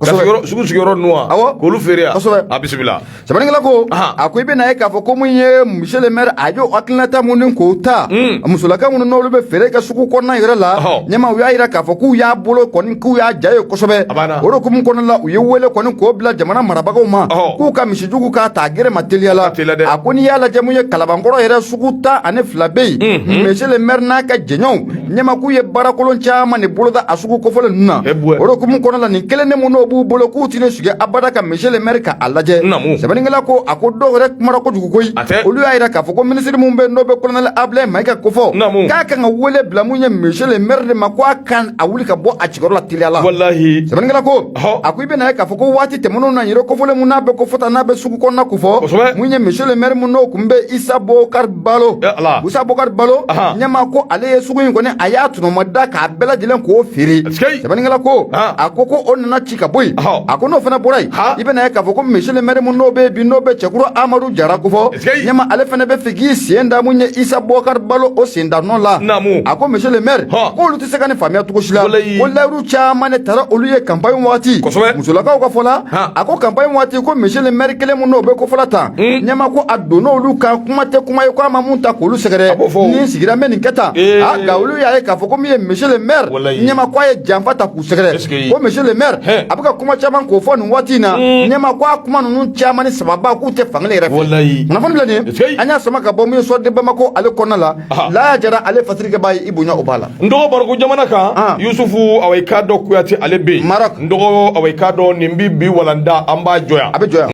Sugu sigiyɔrɔ ninnu wa? Awɔ. K'olu feere yan. Kosɛbɛ. A bisimila. Sɛbɛnnikɛla ko, a ko i bɛ n'a ye k'a fɔ ko mun ye monsieur le maire, a y'o hakilinata minnu k'o ta, musolaka minnu n'olu bɛ feere kɛ sugu kɔnɔna yɛrɛ la, ɲɛma u y'a yira k'a fɔ k'u y'a bolo kɔni k'u y'a ja ye kosɛbɛ. O de hukumu kɔnɔna la, u ye wele kɔni k'o bila jamana marabagaw ma, k'u ka misijugu k'a ta gɛrɛ ma teliya la. A ko n'i y'a lajɛ, mun ye Kalabankɔrɔ yɛrɛ sugu 12 bɛ yen, monsieur le maire n'a ka jɛɲɔgɔnw, ɲɛma k'u ye baarakolon caman de boloda a sugu kofɔlen ninnu na. O de hukumu kɔnɔna la, nin kelen de mun n'o b'u bolo k'u tɛna sigi abada ka monsieur le maire ka a lajɛ. Sɛbɛnnikɛla ko, a ko dɔw yɛrɛ kumara kojugu koyi. Olu y'a yira k'a fɔ ko minisiri mun bɛ n'o bɛ colonel Ablaye Mayiga kofɔ, k'a kan ka wele bila mun ye monsieur le maire de ma, ko a kan a wuli ka bɔ a sigiyɔrɔ la teliya la. Walahi. Sɛbɛnnikɛla ko, a ko i bɛna ye k'a fɔ ko waati tɛmɛnenw na yɛrɛ kofɔlen mun n'a bɛ ko fɔta n'a bɛ sugu kɔnɔna kofɔ, mun ye monsieur le maire mun n'o tun bɛ Isa Bokar Balo, Isa Bokar Balo, ɲɛma ko ale ye sugu in kɔni a y'a tɔnɔmada k'a bɛɛ lajɛlen k'o feere. Sɛbɛnnikɛla ko, a ko ko o nana ci ka bɔ bɔ yen, a ko n'o fana bɔra yen, i bɛna ye k'a fɔ ko monsieur le maire mun n'o bɛ yen bi, n'o bɛ Cɛkura Amadu Jara kofɔ, ɲɛma, ale fana bɛ fɛ k'i sen da mun ye Isa Bɔkari Balo o sen da nɔ la. A ko monsieur le maire k'olu tɛ se ka nin faamuya cogo si la, ko layiru caman de tara olu ye campagne waati. Musolakaw ka fɔ la, a ko campagne waati, ko monsieur le maire kelen mun n'o bɛ kofɔla tan, ɲɛma, ko a donn'olu kan, kuma tɛ kuma ye, ko a ma mun ta k'olu sɛgɛrɛ, ni n sigira n bɛ nin kɛ tan. A nka olu y'a ye k'a fɔ ko min ye monsieur le maire, ɲɛma, ko a ye janfa ta k'u sɛgɛrɛ, ko monsieur le maire a bɛ ka kuma caman k'o fɔ nin waati in na, ɲɛma, ko a kuma ninnu caman ni sababa k'u tɛ fankelen yɛrɛ fɛ. Kunnafoni filɛ nin ye, an y'a sama ka bɔ min ye Soir de Bamako ale kɔnɔna la. Laya Jara ale fasirikɛbaa ye, i bonya o b'a la. N dɔgɔ, Marɔku jamana kan, Yusufu, awa, i k'a dɔn Kuyate ale bɛ yen. Maroc. N dɔgɔ, awa, i k'a dɔn nin bi walanda, an b'a jɔ yan. A bɛ jɔ yan.